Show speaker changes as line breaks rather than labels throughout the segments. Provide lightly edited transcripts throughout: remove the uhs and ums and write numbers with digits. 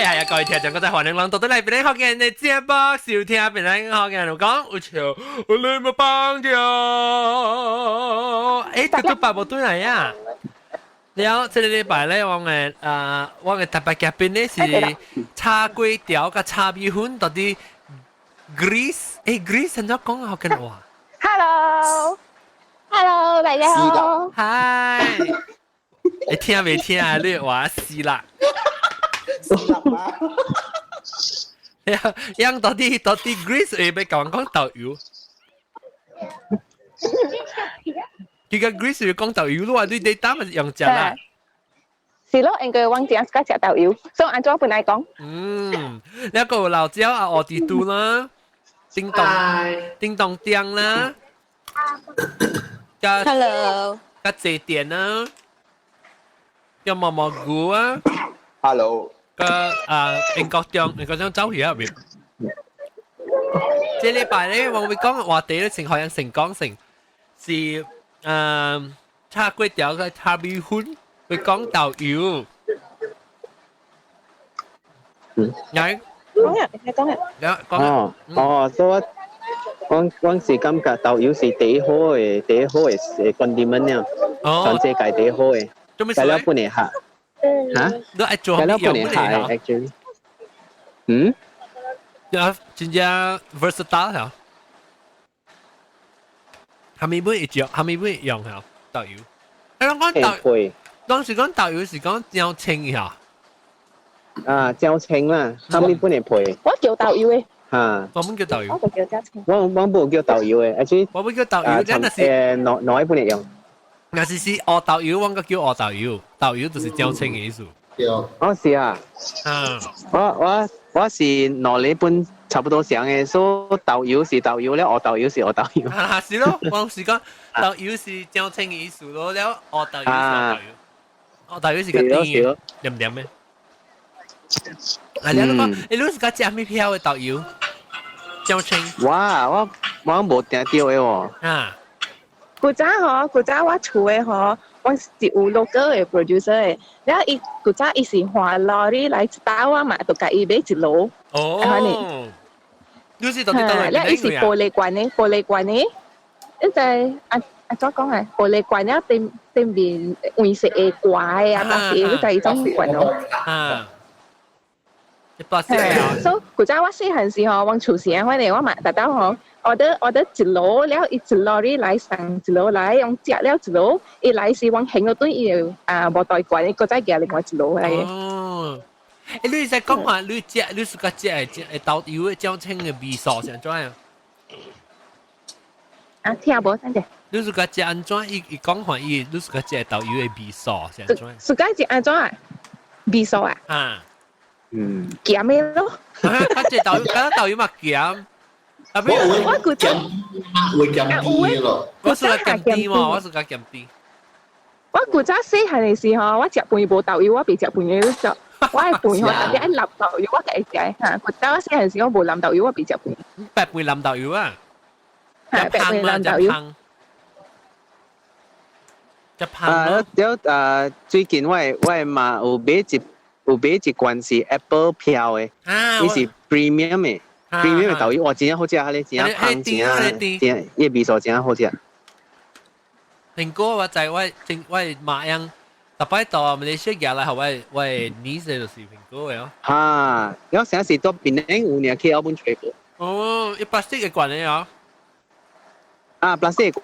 係啊，各位聽眾，各位歡迎來到對來邊咧學嘅嘅節目，收聽邊咧學嘅人講，有笑，我你冇幫掉，欸，嘟嘟伯無轉來啊！了，這个禮拜咧，我嘅特別嘉賓咧是炒粿條佮炒米粉，到底 Grace，欸，Grace 按怎講福建話
？Hello，Hello，大家好。
嗨，會聽袂聽啊？你話死啦！
死啦！
樣到底 Grace 會欲共阮講豆油？佢個 Grace 會講豆油咯，你你膽咪用食啦？
是咯，因為我真喜歡食豆油，所以按怎本來講？
嗯，你個老椒啊，奧迪都啦，叮咚叮咚叮啦，加
Hello，
加這點啦，有毛毛菇啊
，Hello，
個啊英國中走去入面。這禮拜咧，我會講話題咧，成可以成講成是。炒粿條佮炒米粉，會講豆油。嗯，嚟
講啊，你講啊。
講
哦哦，所以我是感覺豆油是第一好的 condiment 了，全世界第一好的。
做咩
事？了半年下。嚇？
你愛做咩
半年下 actually。嗯？
啊，真正 versatile 嚇。係咪會用？係咪會用嚇？豆油。你講豆，當時講豆油是講椒青嚇。
啊，椒青啦，啥物本來配？
我叫豆油的。
嚇！
我們叫豆油。
我就叫椒青。
我無叫豆油的，而且
我們叫豆油，真係是
兩本來用。
若是是烏豆油，我閣叫烏豆油，豆油就是椒青的意思。
對。
哦，是啊。
嗯。
我是兩個本差不多相的，所以豆油是豆油了，烏豆油是烏豆油。
啊，是咯，我是講豆油是椒青的意思咯，了烏豆油是烏豆油，烏豆油是較甜的，甜甜的。啊，你講，你是較食咩票的豆油？椒青。
哇，我無定著的喎。
啊。
古早吼，古早我厝的吼，我是有 local 的 producer 的，了伊古早伊是換 lorry 來一兜我嘛，就共伊買一籮。
哦。你是到底倒來？
了伊是玻璃罐的，玻璃罐的，你知啊啊怎講啊？玻璃罐了頂頂面黃色的掛的啊，白色你知伊種罐哦。
啊。白色啊。
所以古早我細漢時吼，往厝時啊，反正我嘛逐兜吼。order 一籮了，伊一 lorry 來送一籮來，用食了一籮，伊來時往行到對伊就啊無袋罐，伊閣再寄另外一籮來。
哦，欸，你使講話，你食你是較食的食豆油的椒青的味素是按怎樣？
啊，聽無？等陣。
你是較食按怎？伊伊講話伊，你是較食豆油的味素是按怎？
是較食按怎啊？味素啊？
啊。
嗯。
鹹的咯。
啊，較食豆油，較豆油嘛鹹。啊！
我古早
會鹹啲咯，
我是較鹹啲嘛，我是較鹹啲。
我古早細漢的時候，我食飯無豆油，我袂食飯的，你食。我的飯吼，特別愛淋豆油，我才會食嚇。古早我細漢時，我無淋豆油，我袂食飯。
白飯淋豆油啊？
嚇，白飯淋豆油。
一芳
啊，了啊，最近我的媽有買一罐是 Apple 票的，伊是 premium 的。premium 的豆油，哇，真正好食，彼個真正芳，真正真，伊味素真正好食。
蘋果我知我正我媽樣，逐擺到馬來西亞來，我niece 就是蘋果的哦。
哈，了成時到檳城有爾去澳門揣無。
哦，伊 plastic 的罐的哦。
啊，plastic。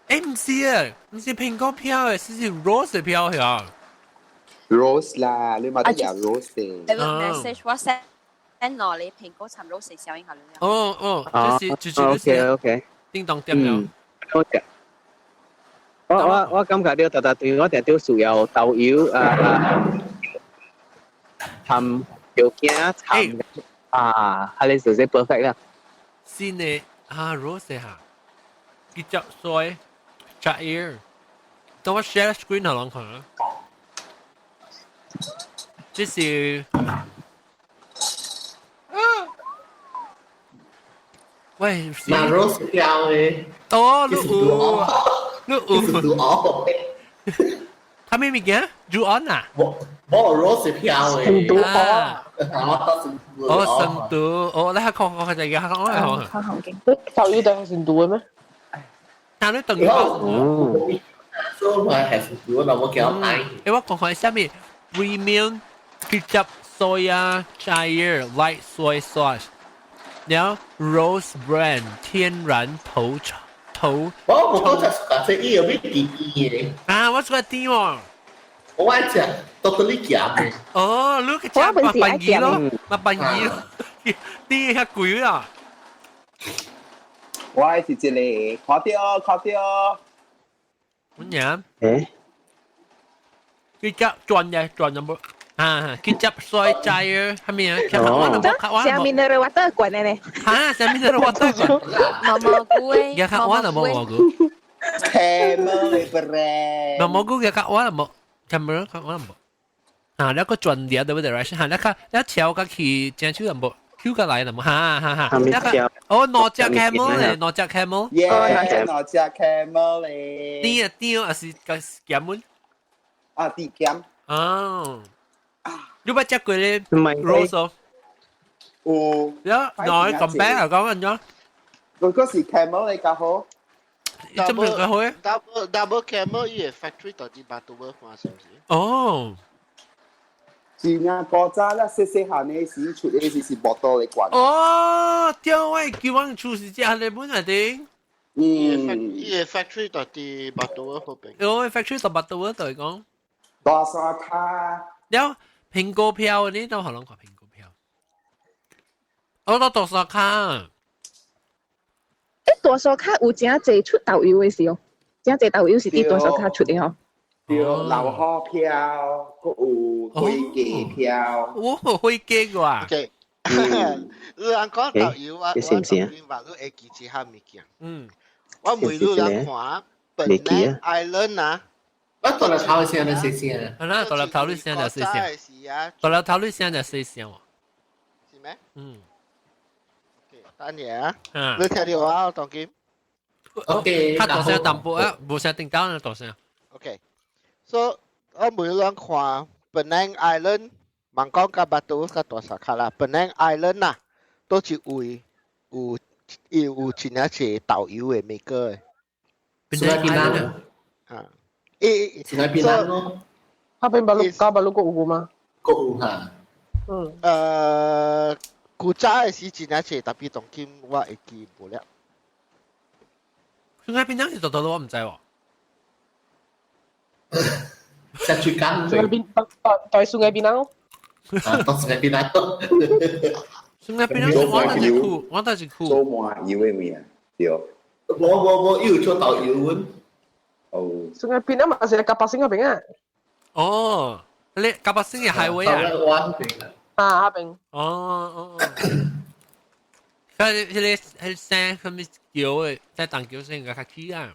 欸，毋是啊，毋是蘋果票的，是 rose 票呀。
Rose 啦，你嘛得食 rose 的。
你 message 我 send 落你蘋果尋 rose 小英下
哦哦，就是
OK OK，
叮當點了。
好食。我感覺著，逐逐對我定著需要豆油啊啊，摻藥羹摻啊，彼个就是 perfect 啦。
新的啊，rose 哈，佢隻水，茶葉，等我 share screen 予人看。這是。啊！喂，
那 rose 掉的。
哦，你有，你有。
是煮哦。
啥物物件？煮安啊？
冇 rose 飄嘅。
成都啊！
哦，成都，哦，你係看看就係看我
看好勁。
豆油定係成都嘅咩？
但你等於
哦，所以係成都，那我叫愛。
誒，我講看下面 Premium Kicap Soya Cair Light Soy Sauce，然後 Rose Brand 天然頭頭。
我我講就係這伊有咩甜甜嘅。
啊，我做甜喎。
我愛食 totally 鹹。
哦，你去食麥飯魚咯，麥飯魚咯，啲較貴啊。
我愛是這個，看到看到。
乜嘢？
誒？
佢只轉嘅轉咗冇？啊，佢接水仔啊，係咪啊？哦，
下面的 water 罐的呢？
哈，下面的 water 罐。
毛毛菇誒，
而家我就冇蘑菇。
Camel brand。
毛毛菇嘅較我就冇，camera 較我就冇。啊，那個轉啲對不對？嚇，那個那橋個去正手就冇，Q 過來就冇，哈哈哈。那個哦，兩隻 camel 咧，兩隻 camel。
Yeah，兩隻 camel 咧。
啲啊啲啊，是個鹹滿。
啊，啲鹹。
哦。你捌食過咧？
唔係
rose 哦。
有。
了，攞咁白啊，講緊咗。
嗰個是 camel 嚟較好。
這麼較好嘅
？Double double camel 伊個 factory 到底巴多爾是唔是？
哦。
是啊，古早啦，細細漢的時出的時是木刀的罐。
哦，對，我叫阮厝是食日本啊頂。
嗯。
伊個 factory 到底巴多爾嗰邊。
哦，factory 到巴多爾對講。
大沙卡。
了，蘋果票你都可能看蘋果票。我到大沙卡。
誒，大沙卡有真濟出豆油的時候，真濟豆油是佇大沙卡出的吼。
對，老虎票，閣有火雞票。
我火雞個啊。
OK，你人講豆油啊，我當今話你會記一項物件。我每日人看 Penang Island 啊。
我大粒頭聲就細聲。
係啦，大粒頭你聲就細聲。大粒頭你聲就細聲喎。
是咩？
嗯。
OK，等下啊。你聽到啊，當今。
OK。
較大聲淡薄啊，無聲叮當大聲。
OK。So 我每日看 Penang Island，望講甲巴都甲大沙卡啦。Penang Island 啊，都是位有有真正濟豆油的 maker 的。
Sungai Pinang
啊，伊
Sungai Pinang 咯。
那邊巴魯加巴魯閣有嗎？
閣有哈。
嗯。
古早的時真正濟，特別當今我會記無了。
Sungai Pinang 是做到我毋知喎。
石柱港。
Sungai Pinang，對 Sungai Pinang。
啊，到 Sungai Pinang。
Sungai Pinang 是我當是苦，我當是苦。
做麻油的物啊，對。
無無無，伊有做豆油阮。
哦。
Sungai Pinang 嘛是カ巴星嗰邊啊。
哦，你カ巴星嘅 highway 啊？
啊，那邊。
哦哦哦。佢迄個迄聲，佢咪橋的，在盪橋先個較起啊。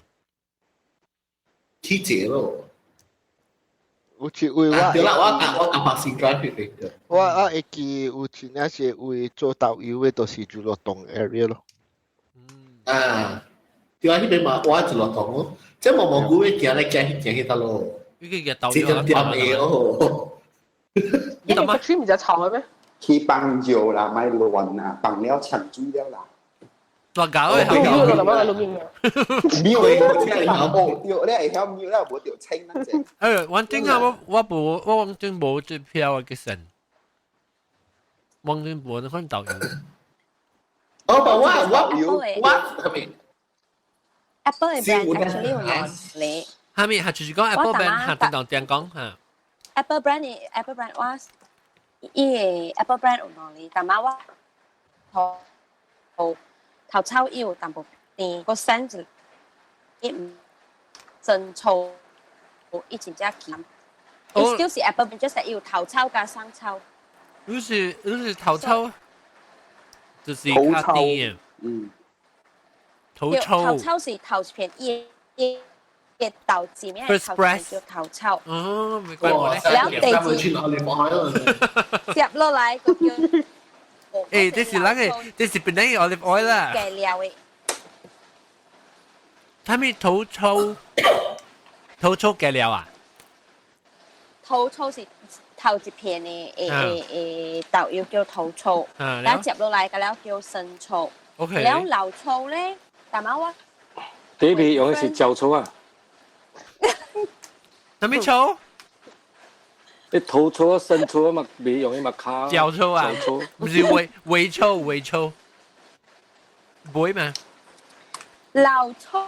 起節咯。
有一位我，
對啦，我我カ巴星 drive 去嘅。
我會記有真正是位做豆油的，就是जु樂洞 area 咯。
啊，對啊，彼邊嘛，我一落洞咯，這毛毛菇會行來行去行去得咯。
你個豆油
這種店的哦。
你個區唔就臭嘅咩？
去放尿啦，莫亂啦，放了搶水了啦。
亂搞的，
我諗下錄音啊。
沒有的，哦，對，你會曉沒了，無著清咱這。
誒，反正啊，我我無我反正無這票嘅神，反正無那款導遊。
哦，不，我我我係咪
？Apple 嘅 brand actually 有兩個。
係咪？係就是講 Apple brand 係叮當點講嚇
？Apple brand 嘅 Apple brand 我伊個 Apple brand 有兩個，但係我頭頭頭草伊有淡薄甜，個 sense 伊毋真粗，伊真正鹹。伊 still 是 Apple brand，就是伊有頭草加生草。
你是頭草，就是較甜。
嗯。
頭草。
頭草是頭一片葉葉豆子面頭叫頭草。
哦，沒關係。
然後第二接落來個叫。
誒，這是哪個？這是本來 olive oil 啦。
嘅料的。
他們頭草，頭草嘅料啊？
頭草是頭一片的誒豆油叫頭醋，然後接落來個了叫生醋。 了老醋咧，但係我
第一批用的是焦醋啊。
啥物醋？
你頭醋啊、生醋啊嘛，未用的嘛卡。
焦醋啊？
醋。
唔是味味醋味醋，唔會嘛？
老醋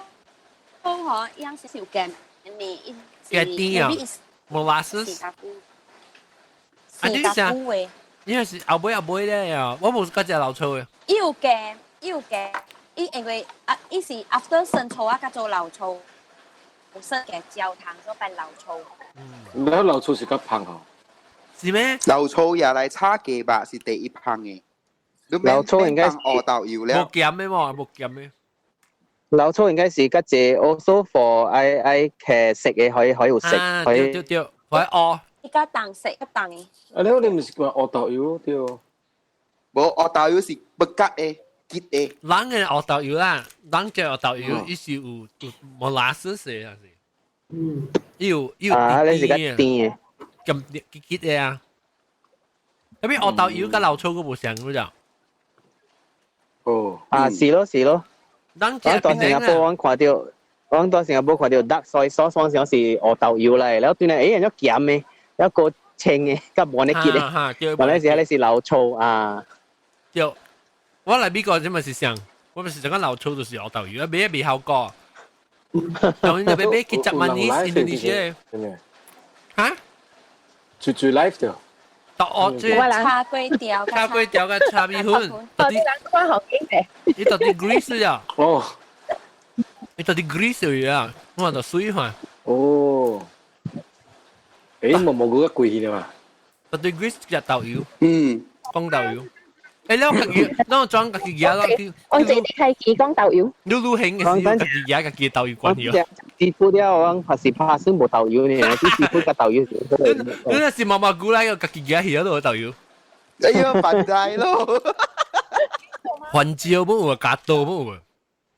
嗬，一樣是有鹹的，
嘅甜啊，molasses。啊，你是因為是後尾後尾咧啊，我無嗰隻老醋嘅。
伊有鹹，伊有鹹，伊因為啊，伊是 after 生醋啊，較做老醋，生嘅焦糖所變老醋。
嗯，那老醋是較芳吼？
是咩？
老醋也來炒雞吧，是第一芳嘅。
老醋應該是
學豆油了。
無鹹的無，無鹹的。
老醋應該是較濟，also for 愛愛騎食嘅可以可以有食，可以。
對對對，可以學。
伊較重食，較重的。
啊，你你毋是講學豆油對？
無學豆油是不吉的，結的。
人嘅學豆油啦，人嘅學豆油，伊是有有 molasses 的，還是？嗯。伊有伊有
啊，你是較甜的。
咁結結的啊。咁邊學豆油佮老醋閣無相，嗰隻。
哦。
啊，是咯是咯。
我
到新加坡，我看到，我到新加坡看到 dark soy sauce，我想是學豆油嚟，然後對咧，欸，有鹹的，一個清的，佮無呢結的，原來是彼是老醋啊。
對，我來美國這嘛是想，我咪是講老醋就是學豆油，啊，買未效果。當然就買買幾十萬年印度尼西亞。嚇？
住住 life 對。
到哦，這
炒粿條，
炒粿條佮炒米粉。
到底人看好景嘅。
你到底 Greece 啊？
哦。
你到底 Greece 啊？我就水嘛。
哦。誒，毛毛嗰個貴去嘛？
到底 Greece 食豆油。
嗯。
講豆油。誒，你家己，你裝家己嘢咯。
我自己開始講豆油。
你旅行嘅時，家己嘢家己豆油關係哦。
師傅了，我還是怕生無豆油呢，啲師傅個豆油。
你那是毛毛菇來個家己嘢去嗰度豆油。
哎呀，笨大咯！
番椒冇有，加多冇有。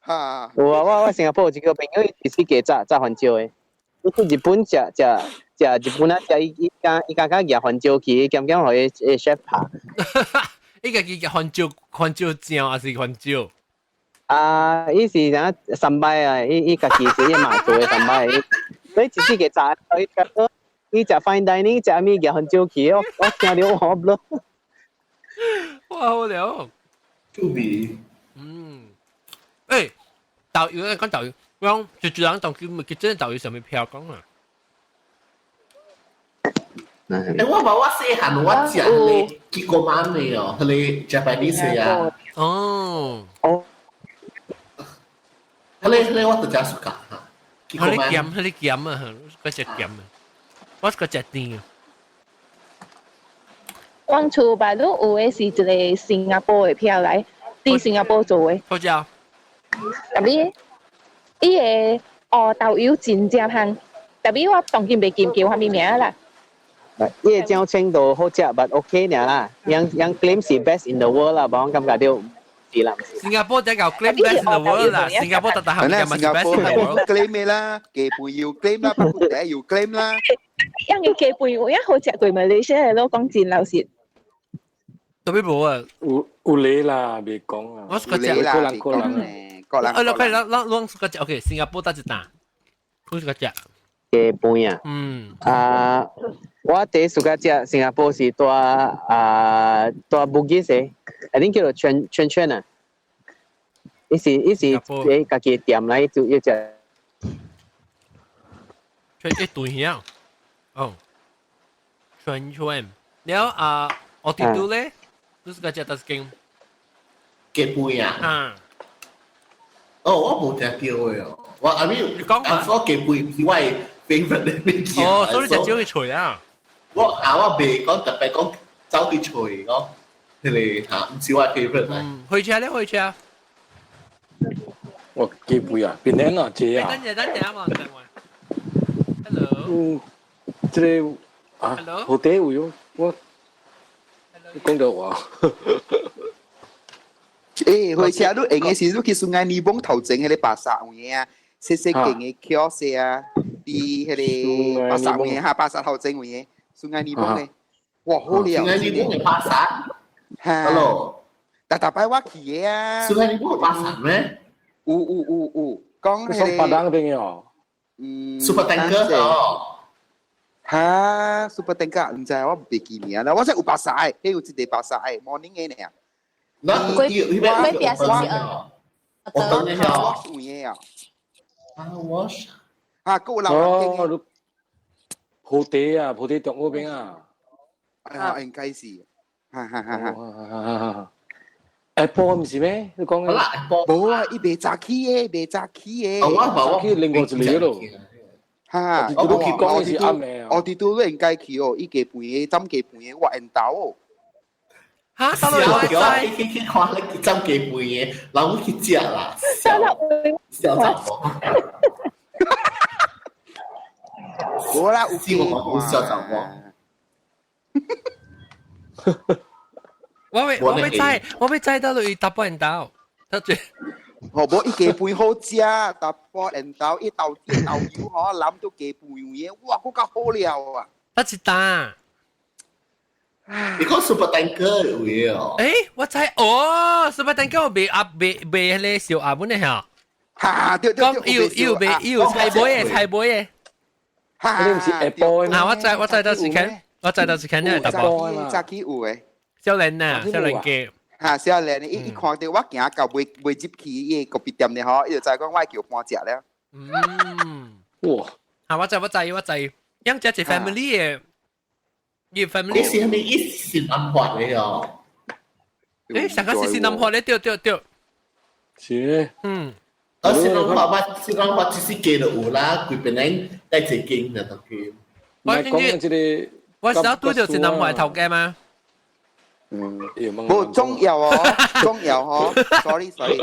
嚇！
有啊，我我新加坡有一個朋友，伊是加炸炸番椒的。伊去日本食食食日本啊，食伊伊家伊家家夾番椒去，兼兼予伊 chef 拍。
伊家己夾番椒，番椒醬還是番椒？
啊，伊是啥三擺啊？伊伊家己是伊媽做的三擺。所以只是個炸，伊食伊食 fine dining 食物夾番椒去，我我聽到我咯。
哇，好了。
趣味。
嗯。誒，豆油講豆油，我講就就人當佢咪佢真係豆油上面飄講啊。
誒，我無我細漢我食迄個結果媽的哦，彼個 Japanese 啊。
哦。
哦。
彼個彼個我就食 suka 嚇。
彼個鹹，彼個鹹啊，嗰隻鹹啊，我是個食甜啊。
阮厝吧，你有的是一個新加坡的票來，佇新加坡做的。
好食。
特別，伊個烏豆油真正香，特別我當今袂記叫啥物名啦。
伊個醬清都好食，but OK 爾啦。樣樣 claim 是 best in the world 啦，無我感覺到是啦。
新加坡只夠 claim best in the world 啦，新加坡特特行嘅嘛是 best in the world。
claim 嘅啦，雞飯要 claim 啦，包括第要 claim 啦。
因為雞飯有影好食過馬來西亞咯，講真老實。
特別無啊，
有有理啦，別講啊。
我是個食
個人個人
個人。
啊，你看，咱咱咱是個食，OK，新加坡得一擔，我是個食。
雞飯啊。
嗯。
啊，我第一次食新加坡是蹛啊蹛 Bugis 的，I think 叫做圈圈圈啊。伊是伊是誒家己店來做一隻。
圈一對啊。哦。圈圈，了啊，我哋都咧，你是個食得間？
雞飯啊。
啊。
哦，我無聽到的哦。我 I mean，講我雞飯毋是我的 favorite 的物件。
哦，所以你食少去揣啊。
我啊，我袂講特別講走去揣講，彼個嚇，毋是我 favorite 來。
火車咧，火車。
我雞飯啊，變年啊，這啊。
等陣，等陣啊，嘛，等陣。Hello。
嗯，這個啊，好底位哦，我講到話。
誒，火車你用的時，你去 Sungai Nibong 頭前彼個巴剎有影啊，細細間的橋勢啊，佇彼個巴剎有影哈，巴剎頭前有影，Sungai Nibong 咧，哇，好了。
Sungai Nibong 嘅巴剎。
Hello。但大擺我去嘅啊。
Sungai Nibong 巴剎咩？
有有有有，講
你講巴當邊嘅哦？
嗯。
Super Tanker 哦。
哈，Super Tanker 唔知我唔記名啦，我知有巴剎，彼有一個巴剎，morning 嘅呢。
那
貴貴邊是
我等一下。
我有嘢啊。
啊，wash。
啊，夠老人
哦，菩提啊，菩提中嗰邊啊。
啊，應該是。哈哈哈哈。
Apple 唔是咩？你講
好啦，Apple。
無啊，伊袂早起嘅，袂早起嘅。
我
早起另外一個咯。
哈，
我都去講的是暗的啊。
我哋都應該去哦，伊雞飯的，浸雞飯的，我緣投哦。
哈，到落
來去去去看你浸雞飯的，人會去食啦。
小
小雜某。
無啦，有
見我小雜某。
我未知，我未知到落去淡薄緣投，得住。
哦，無伊雞飯好食，淡薄緣投，伊豆豆油吼，淋到雞飯嘅，哇，閣較好料啊！
得一擔。
你講 Super Tanker 有嘅哦？
誒，我知哦，Super Tanker 我賣鴨賣賣迄個燒鴨本的嚇。
哈，對對對，
講有有賣有菜尾的菜尾的。
哈，
你唔是 Apple
啊，我知我知到時間，我知到時間你淡薄。
早起有的。
少年啊，少年家。
哈，少年，伊伊看到我行到未未入去伊個咖啡店咧吼，伊就知講我叫搬食了。
嗯。
哇！
啊，我知我知我知，養隻是 family 的。伊 family
你是係咪伊是南法的哦？
誒，上個是是南法咧，對對對。
是。
嗯。
啊，是南法我是南法只是記得有啦，規邊人帶一間就得去。
我
講這個，
我小拄著是南法頭家嗎？
嗯，
無中藥哦，中藥哦，sorry sorry，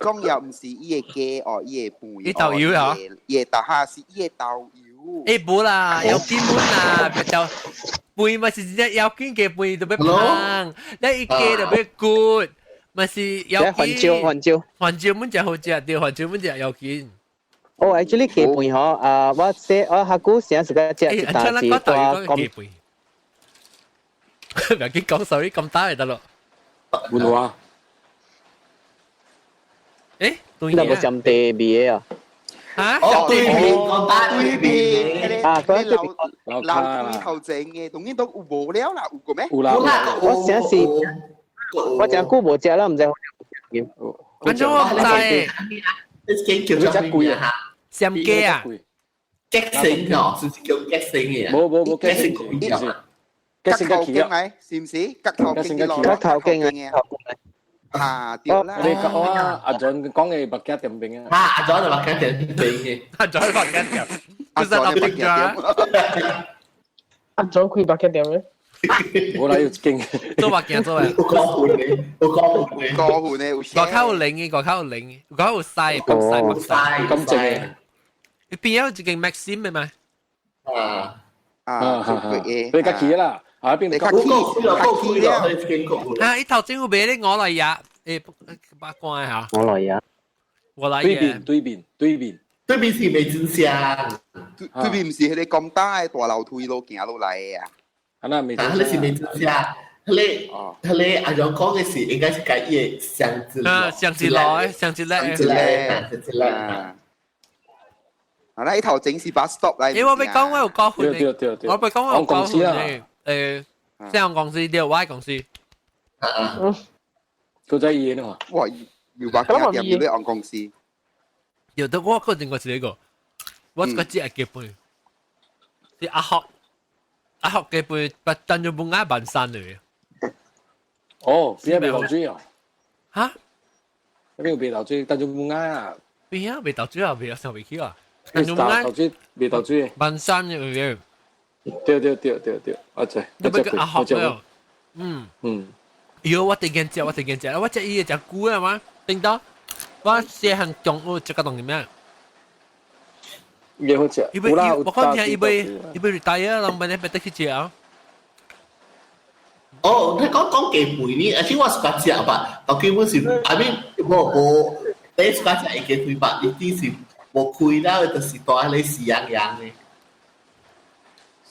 中藥唔是伊個雞哦，伊個飯，
伊豆油啊，
伊個豆哈是伊個豆油。
誒，無啦，要緊本啦，別就飯嘛是真正要緊嘅飯就欲芳，你伊雞就欲骨，嘛是要緊。
番椒，番椒，
番椒本就好食，對，番椒本就要緊。
哦，actually 雞飯吼，啊，我說我下久成時間食一啖是大
雞飯。唔要緊講，sorry，咁大就得咯。
文話。
誒，
對啊。那無佔地味的啊？
啊！
哦，對面，講對面，
啊，嗰
老老腿頭前嘅，當然都有無了啦，有過咩？
有啦，
我成是，我真久無食啦，唔知。
反正我唔知。
你間叫做咩啊？
鹹雞啊？
吉星哦，是唔是叫吉星嘅？
冇冇冇，
吉星貴啊！
吉星較起啊？
是唔是？吉頭經
吉頭經啊！
啊，對啦！
你講啊，阿 John 講嘅目鏡店邊啊？
啊，阿 John 就目鏡店邊嘅，
阿 John 目鏡店，不是阿邊個？
阿 John 開目鏡店咩？
我來有一間
做目鏡做嘅。
有高分嘅，有高分嘅，
高分嘅有。
外口有靈嘅，外口有靈，外口有細，白細白細。
咁正嘅。
你邊有一間 Maxim 嘅嘛？
啊
啊，
你較起啦。啊，邊
你較起，較起了。
啊，伊頭前有賣咧我來也，誒，八卦嚇。
我來也。
我來
對面對面對面，
對面是美珍香，
對面唔是迄個咁大的大樓梯路行落來的啊。
啊，那美
珍香。啊，那是美珍香。迄個迄個阿楊講的是應該是改伊的箱子。
啊，箱子來，箱子來，
箱子來，
箱子來。
啊，那伊頭前是 bus stop 來。
誒，我欲講我有高分
的，
我欲講我有高分的。誒，西洋公司對，我的公司。
啊，
都在醫院啊。
哇，有把鏡店有咧按公司。
有得我個另外一個，我個只係基本，是阿學阿學基本，不等於冇愛萬山嚟。
哦，邊個未漏水啊？
嚇？
邊個未漏水？等於冇愛啊？
邊啊？未漏水啊？未啊？上未去啊？
等於冇愛漏水，未漏水。
萬山嘅。
對對對對對，我知。
你要叫阿學了。嗯
嗯。
喲，我突然食，我突然食，我食伊個食久啊嘛，頂到我細漢中午食個東西咩？
伊好食。
伊要，我講聽，伊要伊要 retire，人咪咧別得去食啊。
哦，你講講雞飯呢？而且我是較食吧，但基本是，I mean，無無，你是較食會雞飯吧？你只是無開了，就是大迄個喜羊羊的。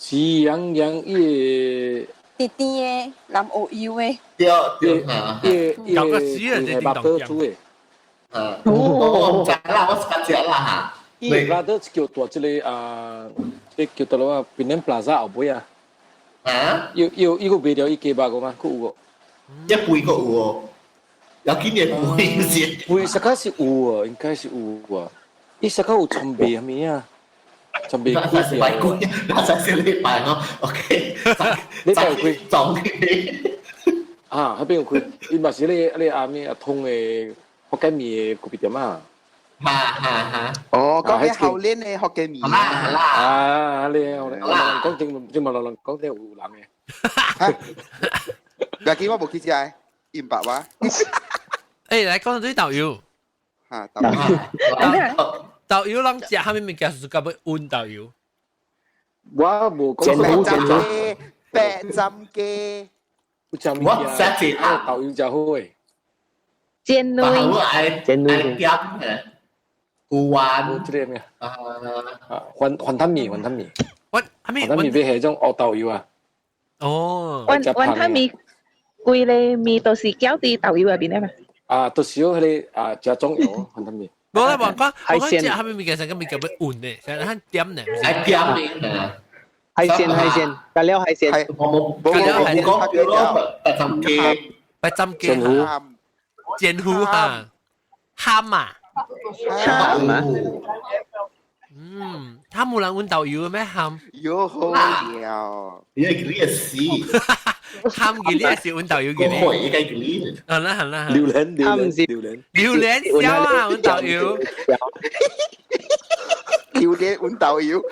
喜羊羊伊
甜甜的，藍烏油的。
對對，
伊
有個死啊！
係白多煮的。
我唔知啦，我食食啦嚇。
伊 brother 叫大這個啊，這叫做啊，平安 Plaza 後尾啊。
啊？
有有伊個賣掉伊雞肉個嗎？閣有無？
一杯閣有哦，有幾年杯先？
杯實在是有啊，應該是有啊。伊實在有準備係咪啊？準備
幾時拜鬼？那才是禮拜哦。OK，
禮拜有開。
撞
啊，彼邊有開，伊嘛是咧咧阿咩阿通的福建麵的咖啡店啊。
哈哈哈！
哦，講起後年的福建麵。
啦啦。
啊，你我我講正正嘛，人講啲有人嘅。
別記我無去食，伊毋捌我。
欸，來講到豆油。
嚇，豆油。
豆油人食啥物物件是較欲溫豆油？
我無講。
白斬雞，白斬雞。
我食一
豆油誠好誒。
煎卵。
煎卵。
點嘅？古丸。
這個咩？啊，雲雲吞麵，雲吞麵。
雲蝦米？
雲吞麵欲彼種烏豆油啊。
哦。
雲雲吞麵，規個麵都是攪佇豆油內面的嘛？
啊，都是有彼個啊，加種油雲吞麵。
無啦，我講我講食啥物物件，啥個物件欲溫的，啥咱點呢？
愛點的。
海鮮海鮮，加料海鮮。
我冇冇冇講叫咯，白斬雞，
白斬雞，煎糊哈，蚶啊，
蚶啊，
嗯，他冇人溫豆油咩蚶？
喲好了，
你係佢死，
蚶佢呢是溫豆油嘅。
我會應該佢。
好啦好啦，
榴蓮榴蓮榴蓮
榴蓮燒啊溫豆油，
榴蓮溫豆油。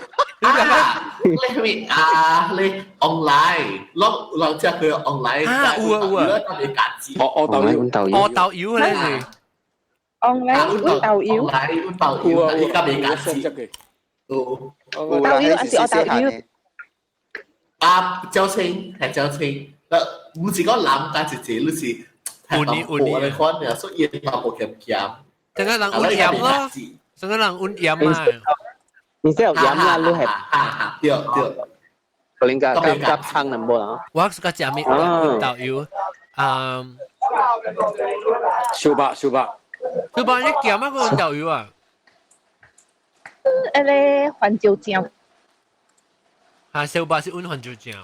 你咪啊，你 online，攞攞只佢 online，
啊有啊有啊，
哦哦豆油，
哦豆油咧是
，online 溫豆油，
溫豆油，你家未夾子嘅，有，
豆油還是哦豆油？
啊，椒青係椒青，唔是講男但是這，你是
有呢有呢
款嘅，所以淡薄鹹鹹，
成個人溫鹽咯，成個人溫鹽啊。
你這有鹽啦，你係
對對，
可能較較較香淡薄啦。
我是較食咩溫豆油，啊，
燒肉燒肉，
燒肉你鹹啊個溫豆油啊？
彼个番椒醬。
啊，燒肉是溫番椒醬。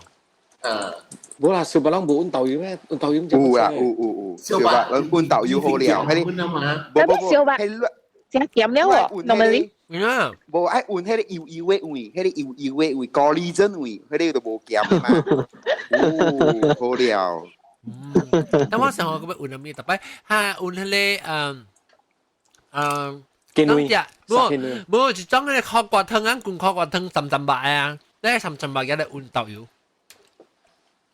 嗯，
無啦，燒肉攏無溫豆油咩？溫豆油
有啊，有有有，燒肉攏溫豆油好料，彼個，
無無無，燒肉真鹹了哦，normally。
嗯，
無愛換彼個油油的味，彼個油油的味，高麗參味，彼個就無鹹嘛。哦，好了。
但我想我閣欲換啥物，逐擺哈換彼個嗯嗯，
雞
無無一種彼個苦瓜湯，咱滾苦瓜湯浸浸肉啊，咧浸浸肉也咧換豆油。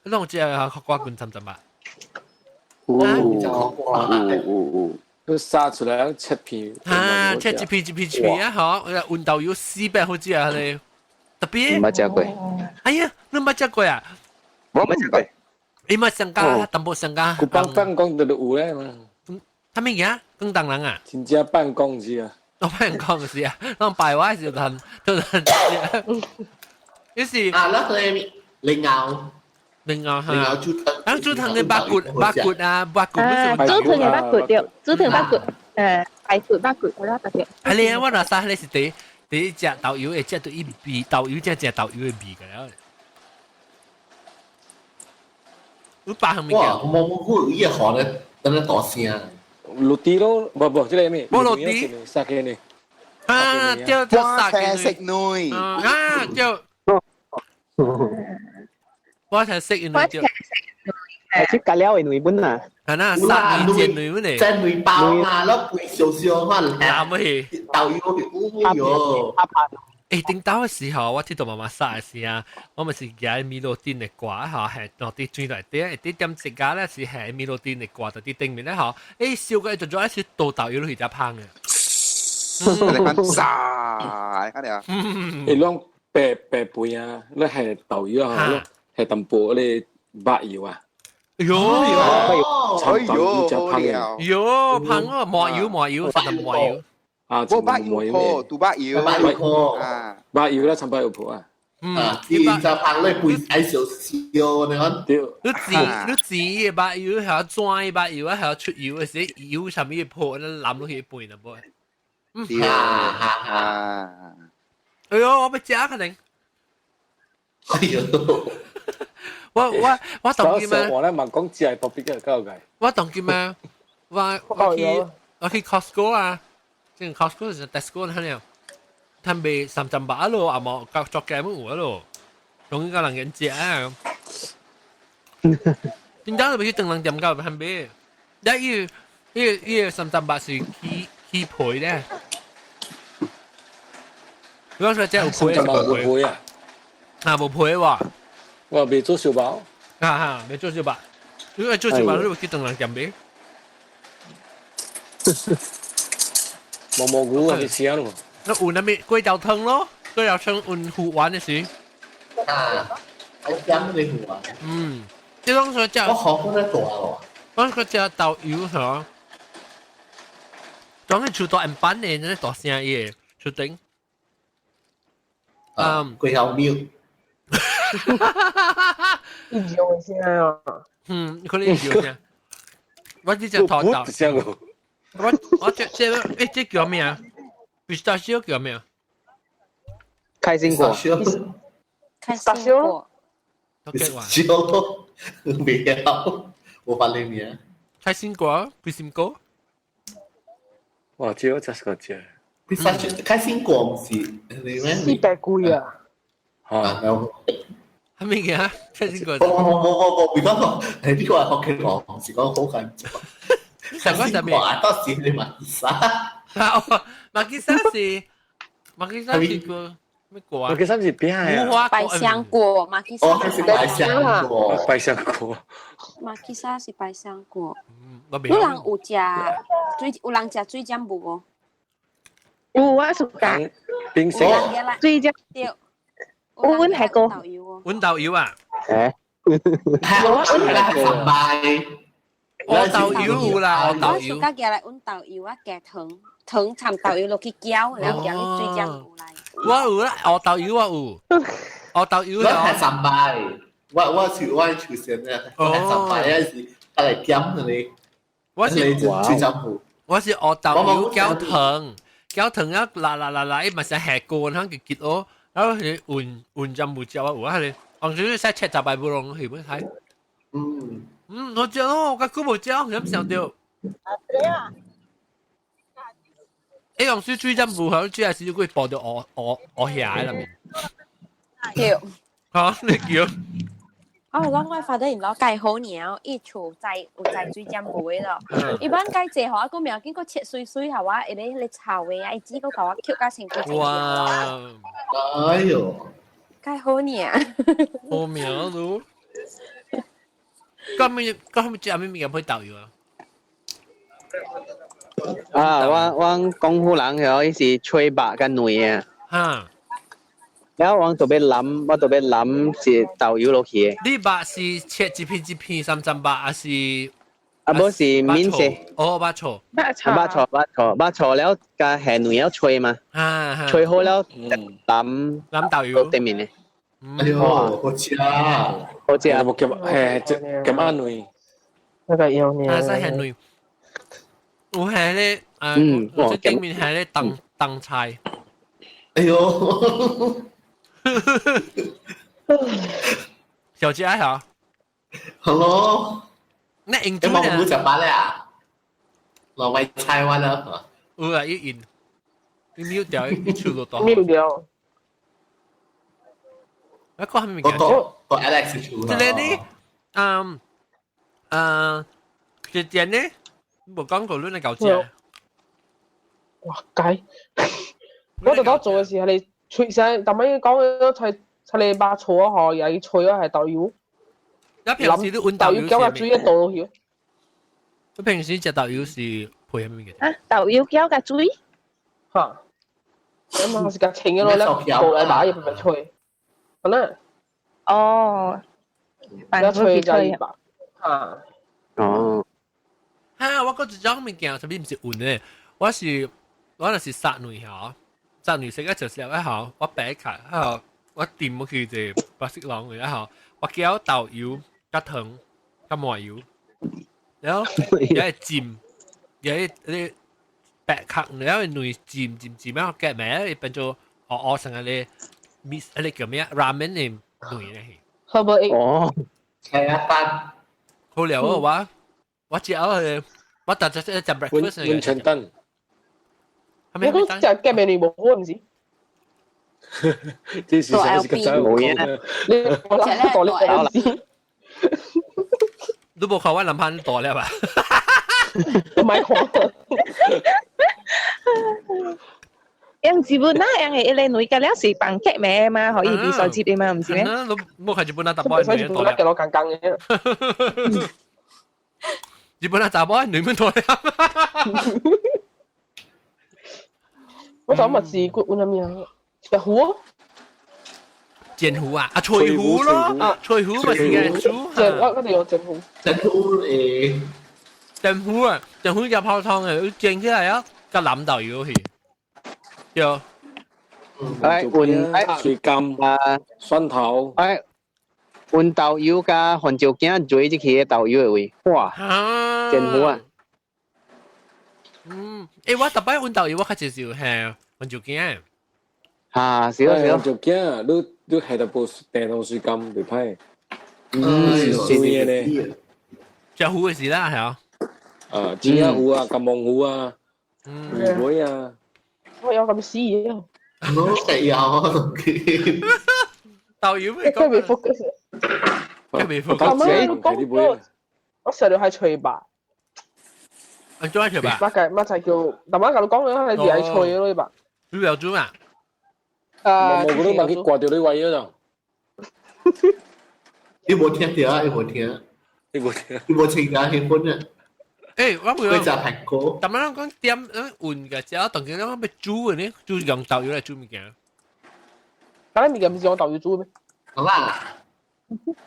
你攏有食苦瓜滾浸浸肉？
有有有。
佢殺出來切片，
啊，切一片一片一片啊，嗬！溫豆油四百好食啊，咧特別。
毋捌食過。
哎呀，你毋捌食過啊？
我毋捌食過。
你捌上家淡薄上家。
佢幫辦公就有咧嘛。
啥物嘢？廣東人啊？
真正辦公是啊。
我辦公是啊，咱白話是很都很。於是。
啊，那個蓮藕。
蓮藕
蓮藕煮湯。
咱煮湯的肉骨肉骨啊，肉骨。
啊，煮湯的肉骨對，煮湯肉骨，排骨肉骨，我特別。
啊，你我若啥咧是第第一隻豆油會食到伊味，豆油才食豆油的味個了。有百項物件。
哇！我冇好伊個行咧，等咧大聲。
落地咯，無無，這個咩？
無落地。
殺雞呢？
啊，對對，殺雞。
食內。
啊，對。我才食因為對。
係食咖喱的內本啊。
啊那殺魚煎內本嘞。
煎內包啊，攞肥燒燒可能。
鹹去。
豆油去，喲。
欸，頂到的時候，我聽到媽媽殺的時啊，我咪是舉米露頂的掛吼，係落佇水內底，會佇點一家咧是係米露頂的掛在佇頂面咧吼，欸，燒過就做一是倒豆油落去才芳的。
你看殺，看到啊？
欸，攏白白肥啊，你係豆油啊，係淡薄咧肉油啊。
喲，
哎喲，
喲，芳哦，麻油麻油，實在麻油。
啊，
無肉油破，拄肉油，
肉油
啊，
肉油啦，摻肉油破啊。
嗯，
伊就拍咧背矮少少，你講
對，
你煎的肉油，還有轉的肉油，還有出油的時，油上面破，那淋落去背啦，無。
嗯，哈哈。
哎喲，我欲食可能。
哎喲，
我當今咩？
我咧嘛講食特別嘅夠嘅。
我當今咩？我去 Costco 啊，即係 Costco 就 Tesco 那樣，他賣三針把咯，啊無夠作嘅乜有咯，當個人人食啊。點解你去燈籠店到他買？但伊三針把是起皮咧。如果說這有皮，
無皮啊？
啊，無皮喎。
我未做燒包。
啊哈，未做燒包。如果做燒包，你會去燈籠店買。
毛蘑菇啊，你食咯。
那有那咩粿條湯咯？粿條湯溫糊丸的時。
啊，好飲你糊丸。
嗯，這種說叫。
我學過得大咯。
我說叫豆油嚇，當佢出到按板的，那大聲伊出頂。
嗯，粿條廟。
一樣聲啊。
嗯，可能一樣聲。我只只頭豆。我這這叫咩啊？必須燒叫咩啊？
開心果。
開心果。
燒，未有，冇法你名。
開心果，開心果。
哇！這我真是個這。
必須開心果唔是你咩？400
幾啊！
嚇！
係咩嘅？開心果。
冇冇冇冇，別講，你呢個係學嘅講，是講好緊張。
上個上面，
到時你馬吉沙。
馬吉沙是馬吉沙是個咩果啊？
馬吉沙是邊啊？
百香果，馬吉沙。
哦，係百香果。
百香果。
馬吉沙是百香果。有人有食水，有人食水針無？
有啊，屬㗎。
冰水。
水針。
對。
阮係個。
阮豆油啊？
誒。
我阮係拜。
我豆油有啦，我豆油。
我暑假來阮豆油啊，加糖，糖摻豆油落去攪，然後加啲水漿有來。
我有啦，我豆油我有，我豆油。
我係三拜，我係廚師咧，我係三拜，有時嚟減你。
我是
水漿糊。
我是我豆油攪糖，攪糖啊，啦啦啦啦，伊嘛是下鍋，通結結哦，然後佢換換浸木椒啊，有啊，係，我就是使切十擺不攏去本睇。
嗯。
嗯，我食咯，我較久無食，咁想到。欸，用水水針無好，主要是佢爆到我下啦面。
對。
嚇，你叫？
哦，我發得原來計好鳥，伊厝栽有栽水針無的咯。一般計這吼，個苗見個切碎碎係話，伊咧咧炒的啊，伊只個甲我抾甲成個。
哇！
哎喲，
計好鳥。
好苗咯。咁咪咁咪食咩物件配豆油啊？
啊，我廣府人哦，伊是炊肉佮卵啊。
哈。
然後我特別淋，我特別淋是豆油落去的。
你肉是切一片一片三層肉，還是？
啊，無是麵線。
哦，肉醋。
肉醋。
肉醋，肉醋，肉醋了，加下卵了炊嘛。
啊。
炊好了，淋
淋豆油。
對面的。
哎喲，好食啊！
好食啊！
無夾嘿，夾暗卵。
那個要呢？
啊，使下卵。有係咧，啊，我頂面係咧當當菜。
哎喲！
小姐好。
好。
那印度
呢？你冇食飽咧啊？老外菜完了。
有啊，一印，你秒掉一出就到。
秒掉。
我講係咪物件？
我 Alex 出。
這個呢，嗯，這點呢，無講過你嚟搞食。
哇，雞！我特登做嘅時係你吹聲，但係講咗菜菜你肉醋啊，嗬，又要吹啊係豆油。
你平時你溫豆油
豆油攪水一倒落去。
你平時食豆油是配咩物件？
啊，豆油攪甲水。
嚇！咁啊，是甲清咗落咧，過來打入咪吹。好啦。
哦。
一吹就白。嚇。
哦。
哈！我嗰一種物件，啥物毋是溫的，我若是殺卵吼，殺卵食個就是一吼，我白卡，吼，我點去一個巴色朗嘅，然後我叫豆油、加糖、加麻油，然後也係浸，也係你白殼，然後內浸浸浸，然後夾埋，變做哦哦成個你米，你叫咩啊？ramen 嘅內咧。
哦，
係啊，飯
好了啊，我食佢，我特特食 breakfast
溫泉蛋。
你講食夾麵你無好唔是？
這是啥是個真
冇嘢。
你我諗大粒唔是？
你無看我男朋友大粒吧？
唔係看。
用日本那樣嘅一個女嘅了是放夾麵嘛，可以比手接的嘛，唔是咩？
你冇看日本那查某
所以日本那嘅攞更更嘅。
日本那查某女們大粒。
我就乜字骨換咩啊？食糊啊？
煎糊啊？啊，脆糊咯，脆糊咪是嘅煮。
我哋用煎糊。
煎糊誒，
煎糊啊，煎糊入泡湯嘅，煎起來啊，個淋豆油去。對。
哎，換哎
水甘
啊，
蒜頭。
哎，換豆油加番椒羹做這個豆油的味，哇，煎糊啊！
嗯，欸，我逐擺換豆油，我較少係番椒羹。
嚇，是咯是咯。
番椒羹，你係得部電動水甘袂歹。
嗯，
是酸的呢。
食糊的事啦，係啊。
啊，煎仔糊啊，金毛糊啊，魚尾啊。
我有咁死嘢。
我食油，
豆油咩？
佢未 focus。
佢未 focus。
咁樣你講我食了係脆吧。
啊，做咩脆吧？
乜嘅乜就叫，大媽教你講嘅係係脆咯，吧？
你有煮嘛？
啊！
冇嗰啲咪去掛掉你位嗰度。
你冇聽到啊？你冇聽？
你冇聽？
你冇聽到興奮啊？
欸，我
會食蘋果。
但係講點換嘅，只當佢講要煮嘅呢，煮用豆油嚟煮物件。
但係物件唔是用豆油煮咩？
好啦，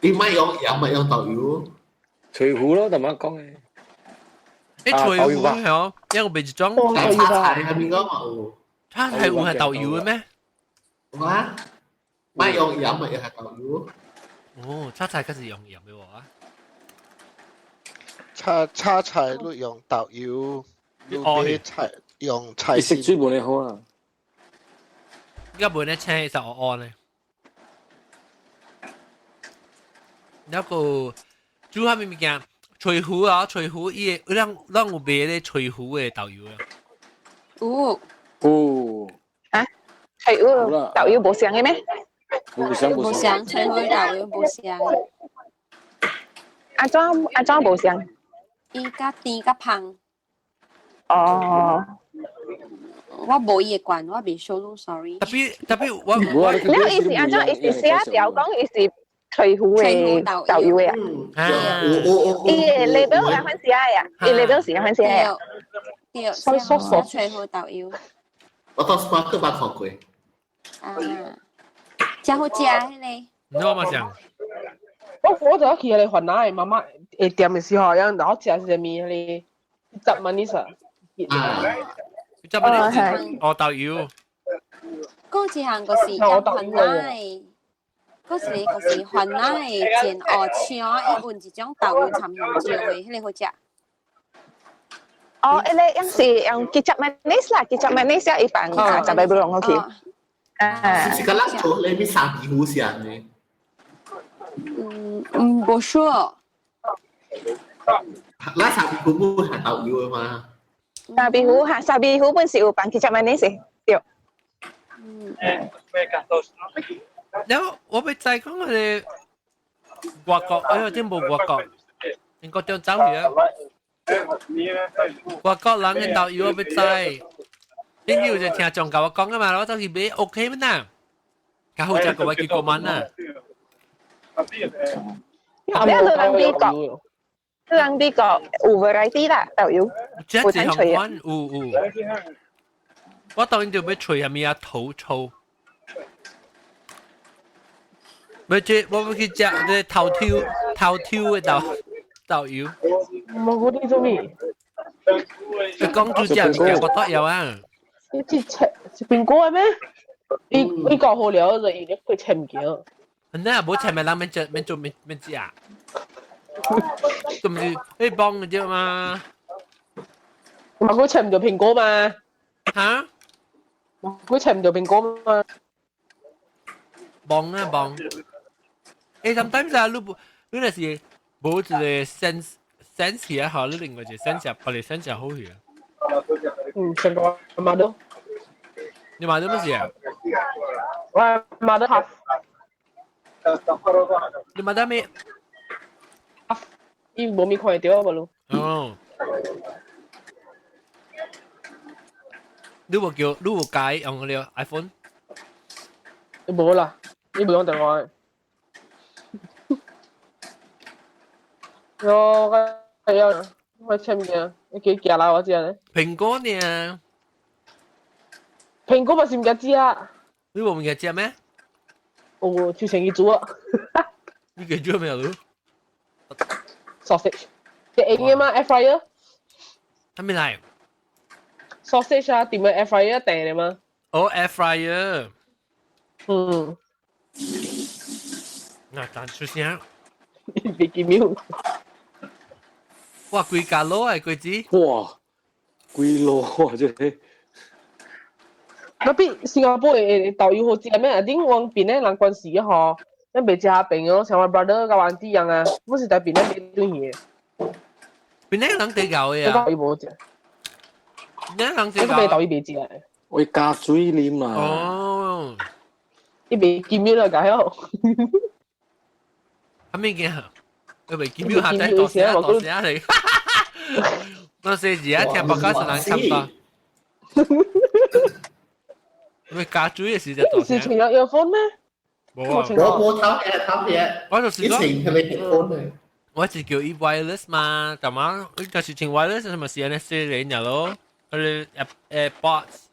你咪用鹽咪用豆油。
脆糊咯，大媽講嘅。
欸，脆糊係哦，因為別一種。
炒菜係咪講嘛有？
炒菜有係豆油嘅咩？
哇！咪用鹽咪係豆油。
哦，炒菜嗰是用鹽嘅喎。
炒菜你用豆油，你買菜用菜。
食水無咧好啊。
而家無咧青就烏咧。那個煮啥物物件？脆糊啊，脆糊伊個，咱有賣咧脆糊的豆油啊。
有。
有。
啊？脆糊豆油無相的咩？
無相無
相，脆糊豆油無相。
阿莊阿莊無相。
伊較甜較芳。
哦。
我無伊的罐，我未收到，sorry。
特別特別我
了伊是按怎？伊是寫條講伊是脆糊的豆油的啊。伊的 label 係番寫的啊，伊 label 是番寫的。
對，寫脆糊豆油。
我到 Spark 捌看過。
啊，真好食彼個。
你我嘛想。
我就去迄個雲南的媽媽的店的時候，然後食一個麵，迄個十蚊呢啥？
十蚊呢？哦，豆油。
嗰一項就是飲雲南的，嗰一個就是雲南的煎鵝腸，伊換一種豆油摻香蕉的，彼個好食。
哦，彼個應是用 kecap manis 啦，kecap manis 伊放啊，十個不用 OK。啊。
是個辣椒，你咪沙皮糊上的。
嗯嗯，無說。
那沙皮糊冇係豆油的嘛？
沙皮糊哈，沙皮糊本是有放 kecap manis 對。
嗯。
然後我欲知講嗰個外國，哎呦，真無外國，英國中走去啊。外國人的豆油我欲知，頂有就聽眾甲我講啊嘛，我走去買 OK 咩呐？較好食過我去過問啊。
你人美國，人美國有 variety 啦，豆油，
有一款有有。我當然就欲揣啥物啊頭抽，欲這我欲去食這頭抽頭抽的豆油。
冇嗰啲做咩？
你講煮食物件我都有啊。
你這切是蘋果的咩？伊伊講好了就伊咧佢切唔見。
那無切咪人免做免做免免食，都唔是你幫嘅啫嘛。
嘛，佢切唔到蘋果嘛？
嚇？
佢切唔到蘋果嘛？
幫啊幫！sometimes 啊，你你若是無一個 sense sense 起來好，你另外一個 sense 別個 sense 好去啊。
嗯，成個買到。
你買到乜事啊？
我買到 half。
你買到咩？
伊無咪看到啊，無咯。
哦。你無叫，你無改用個 iPhone？
無啦，你無用電話。我係啊，我簽嘅，你幾寄來我知咧。
蘋果呢？
蘋果咪是唔記得啊？
你無唔記得咩？
我就先去煮啊。
你記住未啊？你
？Sausage，你用嘅嘛？Air fryer？
係咪嚟
？Sausage 啊，點樣 air fryer 訂嘅嘛？
哦，air fryer。
嗯。
嗱，但出聲。
別見面。
哇，幾架攞啊，幾子？
哇，幾攞啊，這個。
那邊新加坡的導遊好食咩？啊，頂往邊咧人關係嘅吼，咱袂食朋友，像我 brother 甲我弟樣啊，我是在邊咧買頓魚。
邊咧人地搞嘅啊？
導遊無食。
邊人地
搞？個導遊袂食。
我加水啉啊！
哦。
伊袂金魚啦，解好。
啥物件？佢袂金魚下底多聲多聲嚟。我四字啊，聽白家是難看吧？因為加水嘅時就多
聲。是穿有 earphone 咩？
冇啊！
我冇偷嘢偷嘢。
我就是
以前係你 headphone 嘅。
我是叫伊 wireless 嘛，但嘛，伊就是穿 wireless 什麼是安尼說人咯，佢哋 AirPods。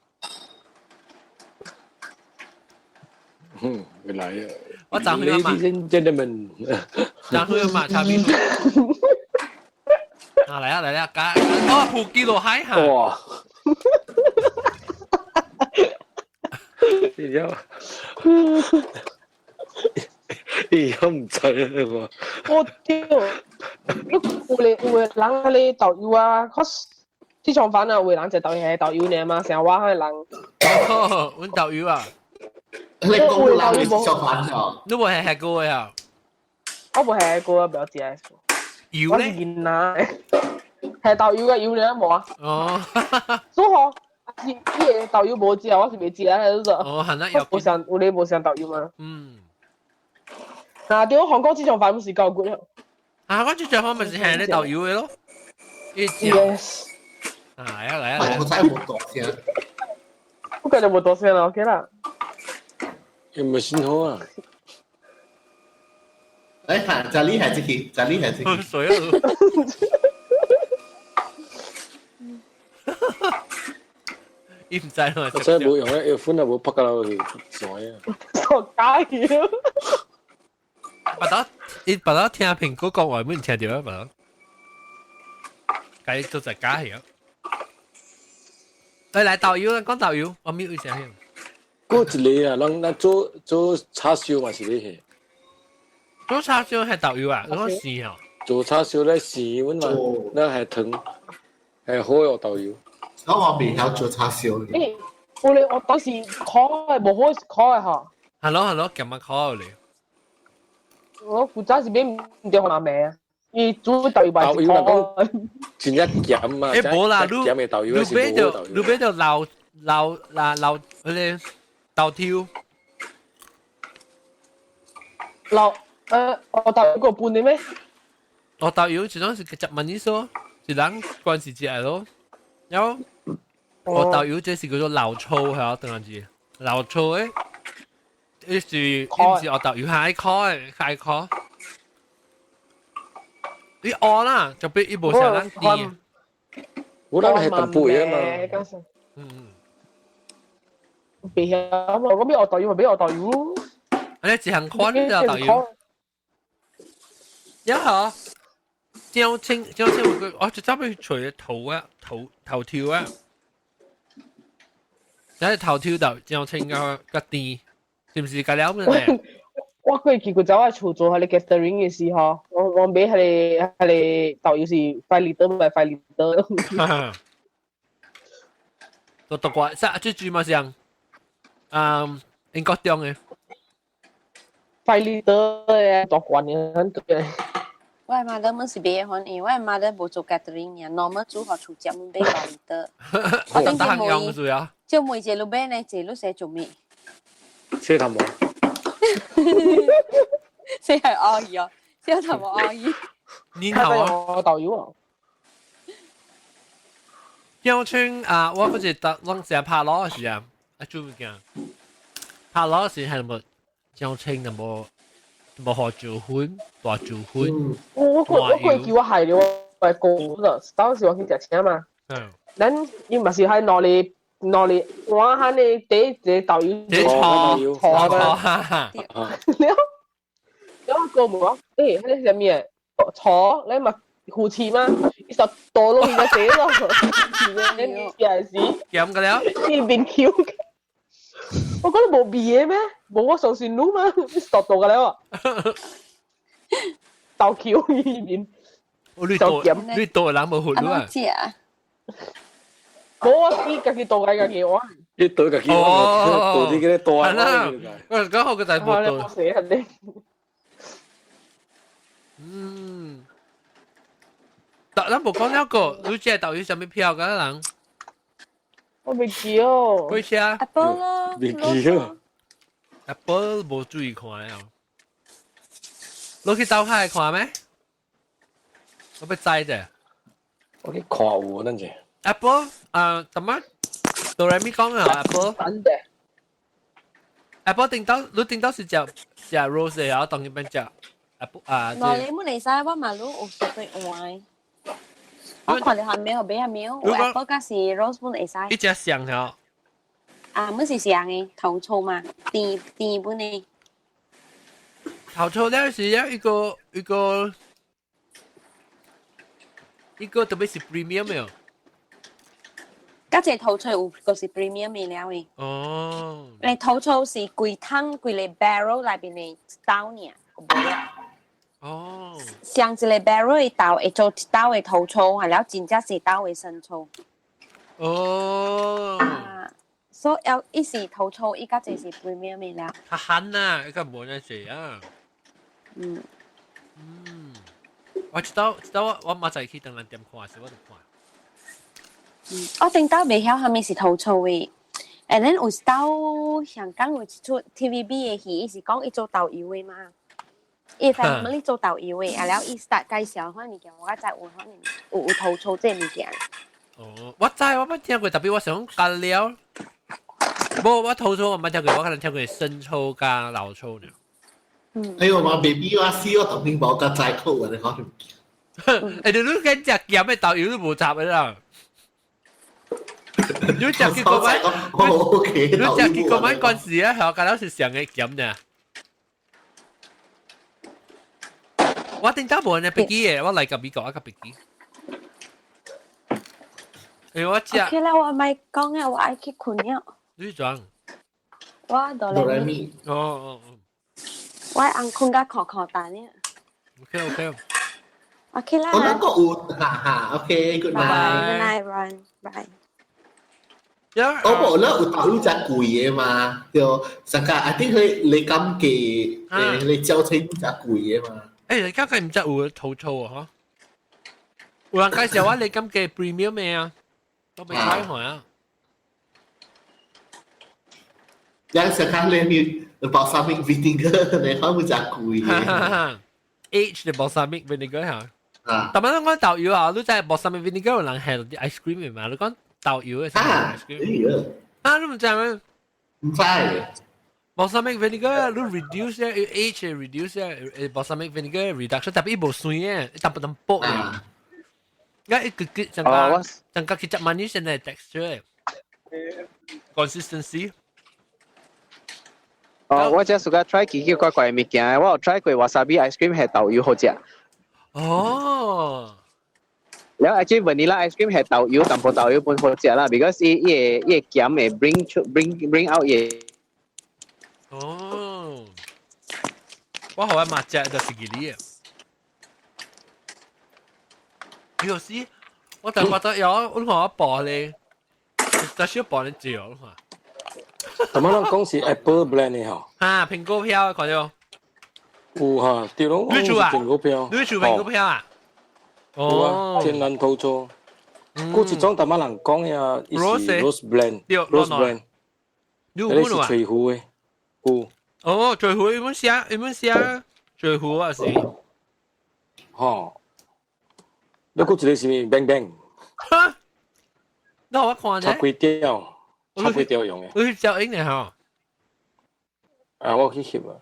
嗯，原來啊。
我昨去嘛。
Ladies and gentlemen。
昨去嘛查邊？啊嚟啊嚟啊！加哦，普吉羅海嚇。
哇！而家而家唔制啊！
我屌！你有咧有的人咧導遊啊，可市場飯啊，有的人就導遊係導遊呢嘛，成我係人。
哦，阮導遊啊！
你講人你市場飯啊？
你無係吃過啊？
我無吃過，不要食。
油咧？
我是囡仔，係導遊嘅油呢無啊？
哦。
所以吼。伊個導遊無食，我是袂食啊，就是。
哦，係那
無像有咧無像導遊嘛。
嗯。
嗱，對，香港這種飯不是夠骨了。
啊，我這種飯咪是係咧導遊嘅咯。
Yes。
啊，嚟啊嚟啊！
我真係冇多聲。
我感覺冇多聲啦，OK 啦。
有冇信號啊？
誒，就呢係這個，就呢係這個。
水啊！伊唔知咯，
我真係冇用咧，earphone 啊冇拍噶啦，傻啊！
傻假嘢。
白到你白到聽蘋果講話，冇人聽到啊！白到，該做在假嘢。來來導遊，講導遊，我咪有聲聽。
過一個啊，人咱做做叉燒嘛是咧，
做叉燒係導遊啊？我是哦。
做叉燒咧是，阮嘛，咱係糖，係好有導遊。
我未曉做叉燒。
欸，我咧我當時烤的，無好烤的吼。
係咯係咯，咁樣烤嚟。
我負責是買唔對人賣啊，伊煮豆油嘛是烤。
真正鹹啊！
欸，無啦，你你買就你買就老老老老嗰個豆條。
老我豆油個半的咩？
我豆油這種是十萬意思，是人關係食咯。然後我導遊這是叫做老抽係啊，等下子老抽誒，伊是伊毋是我導遊係烤的，係烤。你餓啦，就比伊無像咱甜。
我諗係淡薄啊嘛。
嗯。
別曉嘛，我俾我導遊咪俾我導遊。
你一項款你就導遊。一下。椒青椒青，我就走去除頭啊，頭頭條啊。係頭挑豆醬清個個甜，是唔是個了咩咧？
我過去佢走喺厝做係你 catering 嘅時候，我買係你豆油是 5 liter 唔係 5 liter。
都讀過，最主嘛上，英國中嘅。
5 liter 嘅大罐嘅，很對。
我媽的們是別款，因為我媽的無做 catering 嘅，normal 煮予厝食們買5 liter。
我等得用住啊。
就每一個買呢，一個你寫做咩？
洗頭毛。
這係阿姨啊，洗頭毛阿姨。
你頭啊？
豆油啊。
鄉村啊，我嗰時得攏成日拍攞時啊，啊做物件，拍攞時係冇鄉村就冇冇學煮粉，大煮粉。
我過叫我係了，我係過啦，當時我去食車嘛。嗯。咱伊嘛是喺攞嚟攞嚟，我喺你第一個豆油
錯
錯嘛。了，了我過問我，欸，迄個啥物？錯，你嘛護士嗎？伊就倒落去個地咯，你也是。
鹹個了。
伊面 Q。我覺得無味嘅咩？無我相信你嘛？你倒倒個了啊？倒 Q 伊面。
你倒你倒人無血啊？
知啊。
無我伊家己倒家己我。
你倒家己，倒啲嘅倒啊！
啦，我講好個大波倒。嗯。但咱無講了個，你這豆有啥物票㗎人？
我未記哦。
幾車
？Apple 咯。
未記哦。
Apple 無注意看了。你去豆海看咩？我欲知者。
我去看有等者。
Apple 啊，怎麼？哆來咪講啊，Apple。Apple 頂到，你頂到是食食 rose 的，然後當一邊食 Apple 啊。
嗱，你冇嚟使，我馬路有食對換。我看到係沒有買係沒有，Apple 加是 rose 本會使。
一隻上了。
啊，本是上的頭醋嘛，甜甜本的。
頭醋了是要一個一個一個特別是 premium 沒有？
加隻頭醋有個是 premium 的了的。
哦。
你頭醋是規桶規個 barrel 內邊的豆爾，無了。
哦。
上一個 barrel 的豆會做一兜的頭醋，係了真正是豆的生醋。
哦。
啊，所以要一是頭醋，伊較濟是 premium 的了。
較慳啊，一個無呢濟啊。
嗯。
嗯。我知道，知道我媽仔去當咱店看時，我就看。
嗯，我頂到未曉蝦米是頭醋的，and then 有一道香港有一齣 TVB 的戲，伊是講伊做豆油的嘛。伊 family 做豆油的，啊了伊 start 介紹款物件，我才有可能有頭醋這物件。
哦，我知我捌聽過，特別我想講了。無，我頭醋我捌聽過，我可能聽過生抽加老抽呢。
嗯。
哎呦，我 baby 我死我當兵無甲齋口啊！你講。
欸，你你緊食鹹的豆油都無雜的啦。你食結果晚，你食結果晚嗰時啊，係我覺得是上嘅鹹呢。我頂到無呢筆記的，我來個美國我個筆記。欸，我食。
OK 啦，我咪講啊，我愛去睏了。
你裝？
我哆來咪。
哦哦哦。
我按睏甲睏睏蛋呢。
OK OK。
OK 啦。
我那個有，哈哈，OK，good night。
Good night, Ron. Bye.
我無啦，有豆乳真貴的嘛，對，實個 I think 佢你感覺誒，你教程真貴的嘛。
欸，你感覺毋知有頭醋啊？嗬，有人介紹我你感覺 premium 咩啊？都未睇過啊。
有時間你 balsamic vinegar 你可能會真貴嘅。
Age 的 balsamic vinegar 嚇。
啊。
但係我豆油啊，你知 balsamic vinegar 有人係啲 ice cream 嘛？你講豆油嘅
啊
ice cream。啊，你唔知咩？
唔知。
balsamic vinegar 你 reduce 咧，age reduce 咧，balsamic vinegar reduction，特別伊無酸嘅，伊淡薄淡薄嘅。而一個個增加增加佢隻 money 先係 texture consistency。
哦，我只暑假 try 奇奇怪怪嘅物件，我有 try 過 wasabi ice cream 係豆油好食。
哦，
然後 actually vanilla ice cream 係豆油，淡薄豆油本好食啦，because 伊伊個伊個鹹會 bring 出 bring out 伊。
哦，我好愛嘛食就是這個。有時我就覺得有我看我播咧，就少播你照咯嘛。
同埋咱講是 Apple brand 的吼。
啊，蘋果票看到。
有哈，對咯，
你做啊？
蘋果票。
你做蘋果票啊？
哦，天然土做。嗰一種淡仔人講呀，伊是 Rose blend，Rose blend，嗰個是翠湖的，有。
哦，翠湖伊本寫，伊本寫翠湖啊是。
吼，你嗰一個是咪 Bang Bang？
哈？那我看
者。插幾條，插幾條用的。
你去照影的吼？
啊，我去翕啊。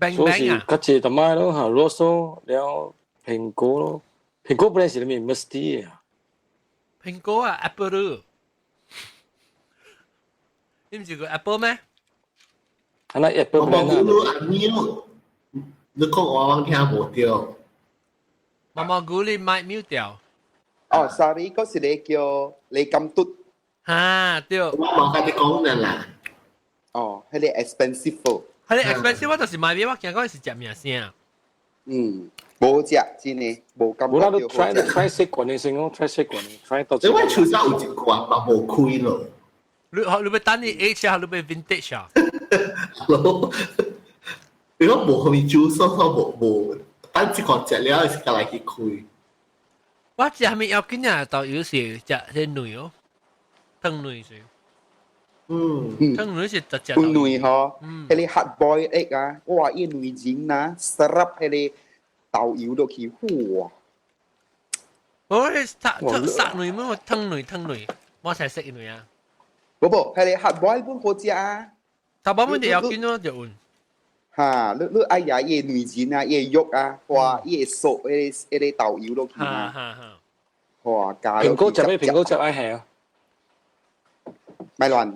Bang Bang 啊？
較濟淡仔咯，嚇，Rose 了蘋果咯。蘋果本來是啥物 Musty 啊？
蘋果啊，Apple。你毋是個 Apple 咩？
啊，那 Apple
我冇你阿 mute，你講我聽無著。
毛毛菇你麥 mute 掉。
哦，sorry，嗰是你叫李金嘟。
哈，對。
我冇甲你講啦啦。
哦，彼個 expensive。
彼個 expensive 我就是買我驚講是食名聲。
嗯。無食真的，無感覺。
無啦，你 try try 習慣的先哦，try 習慣的，try 到。
你我厝上有一罐嘛，無開咯。
你你欲等你 age 啊，你欲 vintage 啊？
你講無予伊煮，所以無無等這款食了是才來去開。
我食啥物要緊啊？豆油是食這卵哦，湯卵是。
嗯，
湯卵是直食。
卵吼，彼個 hard boiled egg 啊，哇！伊卵仁啊，serap 彼個。豆油落去，哇！
我係殺殺卵咩？湯卵湯卵，我才識卵啊！
無無，彼個 hard boiled 本好食啊！
頭擺本就要緊咯，就換。
哈，你你愛食伊個卵仁啊，伊個肉啊，哇！伊個素，彼個彼個豆油落去啊！哇！加
蘋果汁咩？蘋果汁愛係啊！
咪亂。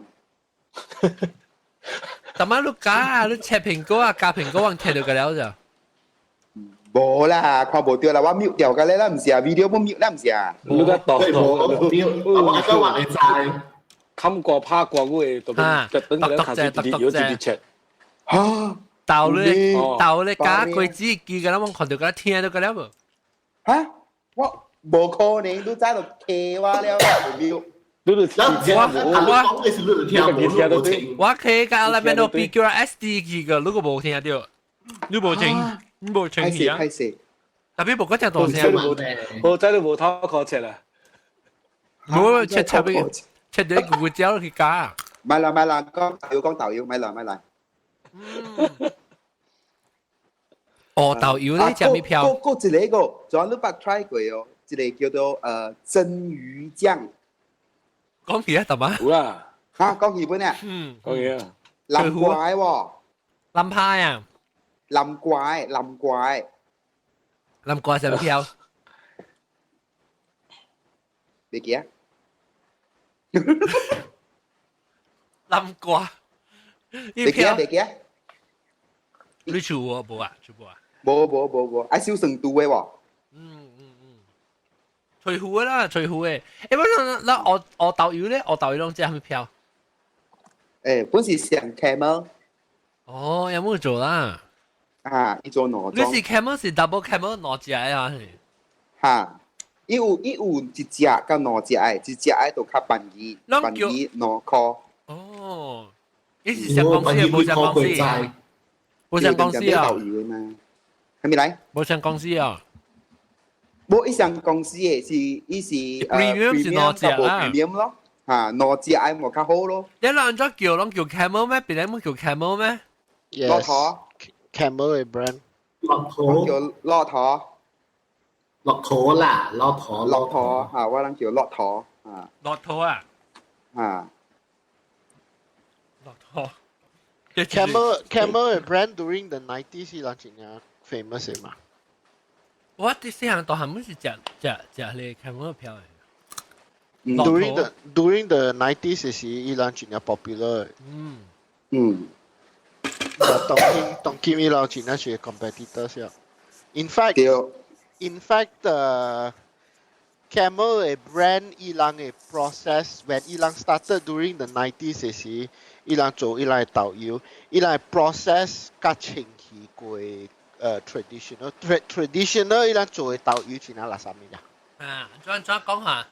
頭擺你加你切蘋果啊，加蘋果往切就個了就。
無啦，看無著啦，我 mute 掉個咧啦，毋是啊，video 本 mute 啦，毋是啊。
你個當
我講話會知。
冚過拍過我會，特別等個咧，開始直直直切。
嚇！
豆咧，豆咧，加果子記個啦，我看到個聽到個了無？
嚇！我無可能，你早就 K 我了，無 mute。
你就聽，
我我 K 個那邊都 B Q S D 去個，如果無聽到，你無聽。無清氣啊！特別無嗰隻大聲，
我真係無頭殼切啦。
無切切俾切啲胡椒去加。
咪啦咪啦，講豆油講豆油，咪啦咪啦。
哦，豆油咧食咩票？
過過一個個，昨你捌 try 過哦，一個叫做蒸魚醬。
講起啊，大媽。
有啦。
嚇，講日本啊？
嗯，
講起啊。
南瓜喎。
南派啊。
南瓜，南瓜，
南瓜什麼票？
你記啊？
南瓜，
你記啊？你記啊？
你厝無無啊？厝無啊？
無無無無，愛燒成度的喎。
嗯嗯嗯，翠湖的啦，翠湖的。欸，我那我我豆油咧，我豆油攏食啥物票？
欸，本是上 camel。
哦，有冇做啦？
啊！伊做兩
你是 camel 是 double camel 兩隻啊？
哈！伊有伊有一隻佮兩隻的，一隻的就較便宜，便宜2箍。
哦，伊是上公司，無上公司，無上公司啊！
係咪來？
無上公司啊！
無伊上公司的是伊是
premium 是兩隻啦
，premium 咯，嚇兩隻愛無較好咯。
你攏按怎叫？攏叫 camel 咩？別人冇叫 camel 咩？
駱駝。
Camel 的 brand，
駱駝
叫駱駝，
駱駝啦，駱駝，
駱駝嚇，我人叫駱駝啊。
駱駝啊，
啊，
駱駝。
Camel Camel 的 brand during the 90s 是人真正 famous 的嘛？
我佇細漢大漢，本是食食食咧 Camel 票的。
During the 90s 是伊人真正 popular。
嗯
嗯。
當今當今伊人真正是 competitors 啊。In fact， In fact, Camel 的 brand 伊人的 process when 伊人 started during the 90s 的時，伊人做伊人的豆油，伊人的 process 較清氣過traditional 伊人做的豆油真係垃圾物啦。
啊，怎怎講下？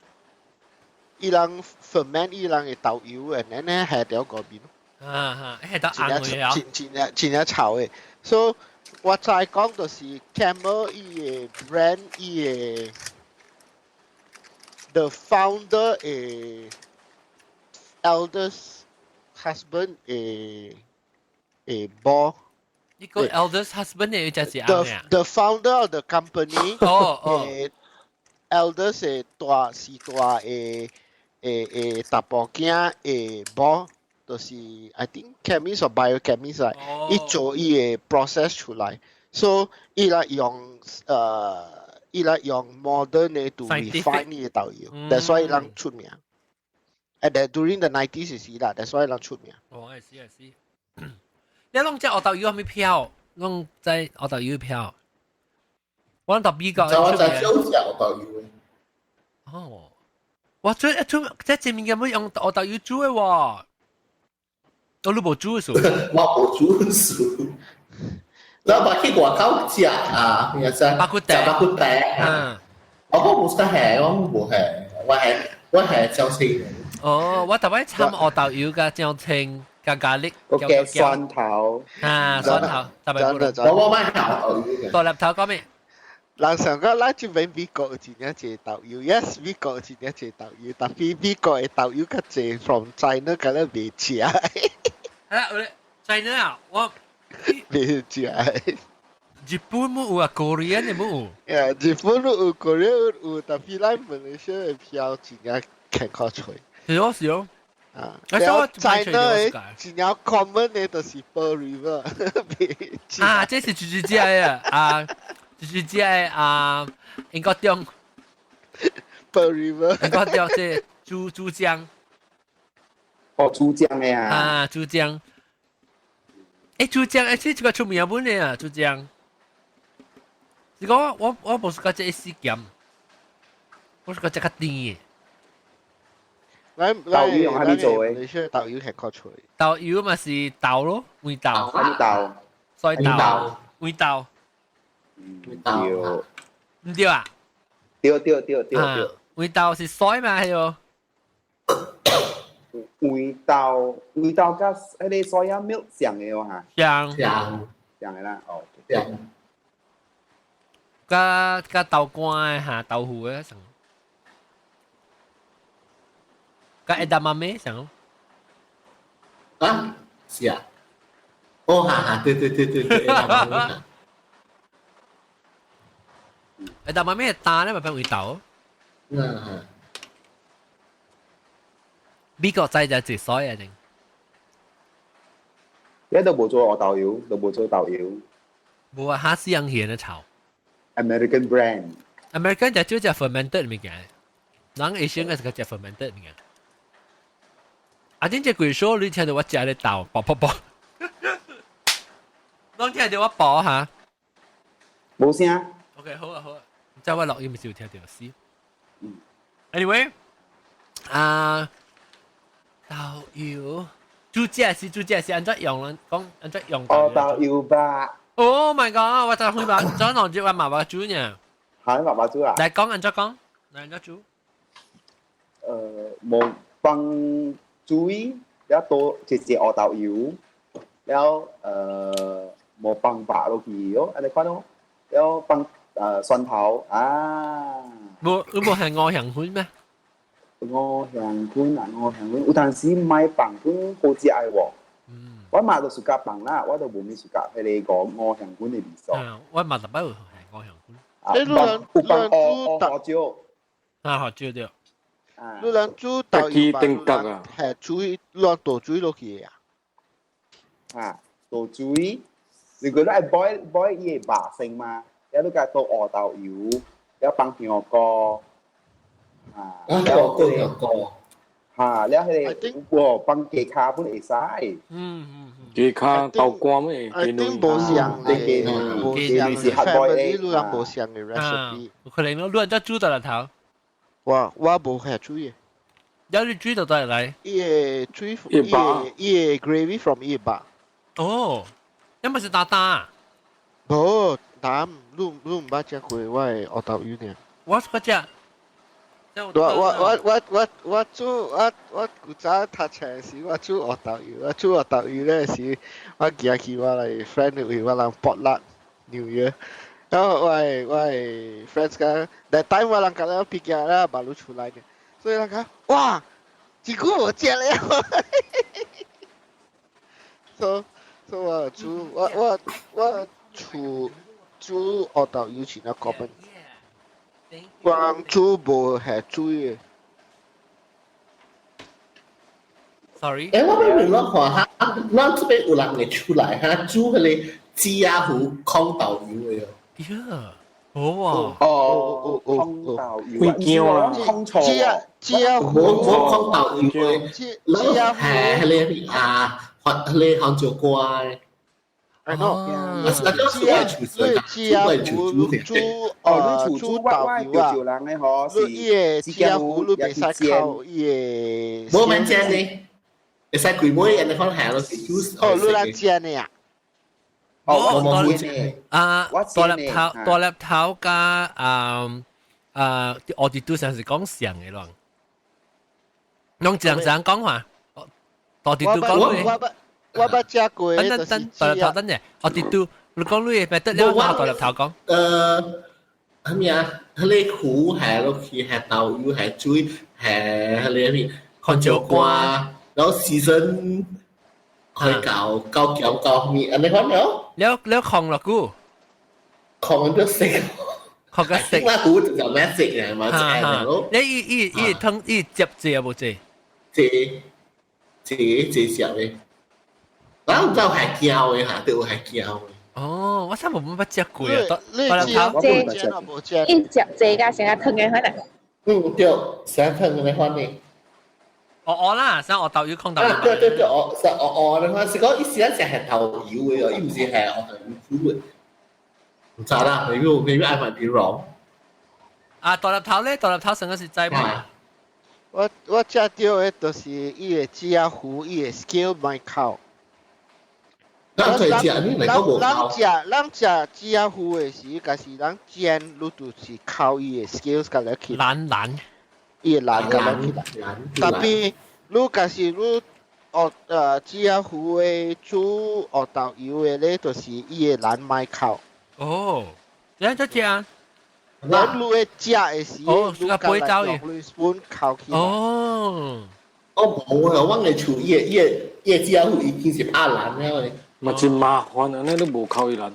伊人 ferment 伊人的豆油，and then 咧下掉嗰邊。
啊哈，下到紅嘅啊。
真真真真正臭的。所以我再講就是 Camel 伊的 brand 伊的 the founder 的 eldest husband 的的某。
呢個 eldest husband 嘅就是啱
The the founder of the company
哦哦
，eldest 的大是大的的的查埔囝的某，就是 I think chemist or biochemist 啊，伊做伊的 process 出來，所以伊來用伊來用 modern 的 to refine 伊的豆油，that's why 伊人出名。At that during the 90s 時啦，that's why 伊人出名。
哦，係是係是。你攏食黑豆油係咪票？攏在黑豆油票。我諗到美國。
就我就少食黑豆油。
哦，我最一出這前面根本用黑豆油煮的喎。我都無煮數。
我無煮數。你捌去外口食啊？咩啫？
肉骨茶。
肉骨茶。嗯。我無識下，我無下，我係椒青。
哦，我特別摻黑豆油加椒青加咖喱。
個嘅蒜頭。
啊，蒜頭特別。
我買黑豆油。
大粒頭講咩？
人上個咱這邊美國有真正濟豆油，yes，美國有真正濟豆油，但係美國的豆油較濟 from China 敢若袂食。
係啦，我 China 啊，我
袂食。
日本冇有啊，Korean 的冇有。
呀，日本有，Korea 有，但係咱馬來西亞的票真正牽較脆。
是哦，是哦。
啊，了 China 的真正 common 的就是 Pearl River。
啊，這是直直的啊，直直的啊，英國中。
Pearl River。
英國中這珠江。
哦，珠江的啊。
啊，珠江。珠江，這個出名本的啊，珠江。是講我無是講這死鹹，我是講這較甜的。
豆油用啥物做的？
你說豆油係較脆。
豆油嘛是豆咯，黃豆。
黃豆。
水豆。黃豆。
對。
毋對啊？
對對對對對。
黃豆是水嘛係哦？
黃豆黃豆佮彼个 soya milk 像的哦哈。
像。
像。
像的啦，哦。
像。
佮佮豆乾的哈，豆腐的像。佮 edamame 像。
啊，是啊。哦，哈哈，對對對對對，edamame。
edamame 係淡咧，咪變黃豆。
嗯。
美國仔就係水啊，定。
你都無做黑豆油，都無做豆油。
無啊，哈西洋蜆的炒。
American brand。
American 就少食 fermented 物件，人 Asian 嘅是較食 fermented 物件。啊，頂這幾首你聽到我食咧豆，爆爆爆。攏聽到我爆哈？
無聲。
OK，好啊好啊，唔知我錄音是有聽到死。Anyway，啊，豆油，煮食是煮食是按怎用咧？講按怎用？
哦，豆油吧。
Oh my god！我就會把怎弄住我媽媽煮呢？
係你媽媽煮啊？
來講按怎講？來按怎煮？
無放水，了倒一隻黑豆油，了無放肉落去哦，按呢款咯，了放蒜頭啊。
無，你無係五香粉咩？
五香粉啊，五香粉，有當時買放粉好食的喎。我媽就 suka 放啦，我都無咩 suka 彼个五香粉的味素。
我嘛特擺有係五香粉。
啊，有放烏胡椒。
啊，胡椒對。
你人煮豆油吧，係水，你倒水落去啊？
啊，倒水，如果你愛 boil boil 伊的肉先嘛，了你共倒黑豆油，了放香菇，啊，
啊，香菇香菇，
嚇，嚇，了彼個哇放雞跤本會使。
雞跤豆乾咩？
I think 無相嘅，無相
是黑boy
你人無相嘅 recipe。
可能咯，你人家煮到嚟頭。
我無係煮嘅。
有你煮到倒來？
伊個煮，伊個 gravy from 伊個肉。
哦，因為是打打。
無，膽，你毋捌食過我的烏豆油爾。
我捌食。
我煮我古早讀冊時，我煮烏豆油，我煮烏豆油咧時，我行去我來 friend 位，我人 potluck New Year，然後我的 friends 講，that time 我人共了畢業了，馬路出來嘅，所以人講，哇，這久無食了，所以我煮我厝煮烏豆油是那個本。我人煮無係水嘅。
Sorry。
我欲問我看哈，咱這邊有人會出來哈，煮彼个雞仔糊炕豆油的哦。
呀，好啊。
哦哦，炕豆油。
會驚啦，
炕錯。
雞仔
糊，無炕豆油的，
雞仔糊
係彼个啊，彼个杭椒瓜的。
I know。
啊，
雞仔糊煮
哦，你
煮豆油啊，
人的嗬，
是伊个雞仔糊你袂使靠伊个。
無免煎的，會使規尾按呢款下落去煮。
哦，你來煎的啊？
哦，
我煎啊，大粒頭佮啊，我哋都上是講上的咯。攏正常講話，大啲都講你。
我捌食過。
等等等，大粒頭等者，我哋都你講你咪得了，大粒頭講。
啥物啊？彼个糊下落去，下豆油，下水，下彼个咩？番椒乾，然後 season 可以搞搞鹹搞麵，按呢款了。
了了炕落久。
炕就食。
炕個食。
我糊就咩食嘅嘛，食咯。
你伊伊伊湯伊接濟啊無濟？
濟濟濟食的。我唔知有係膠的嚇，對有係膠的。
哦，我真無乜捌食過啊！
你
濟，伊食濟甲成個湯的可能。
嗯，對，成湯的款的。
哦哦啦，成烏豆油炕豆油。
對對對，哦，是哦哦，你看是講伊時陣食係豆油的哦，伊毋是係烏豆油煮的。毋知啦，maybe I might be wrong。
啊，大粒頭咧，大粒頭成個是知嘛？
我食著的就是伊的雞仔糊，伊的 scale 莫剾。
咱可以食，你來講無
咱食咱食雞仔糊的時，假是咱煎，你就是剾伊的 scales 共落去。
爛爛。
伊會爛共落去。特別你假是你學雞仔糊的煮烏豆油的咧，就是伊會爛莫剾。
哦，這樣食啊？
咱你會食的時，
哦，
你
不會走
用 spoon 剾起來。
哦。
哦，無啊，阮的厝伊的伊的伊的雞仔糊已經是拍爛了的。
嘛真麻煩啊！你都無剾伊爛，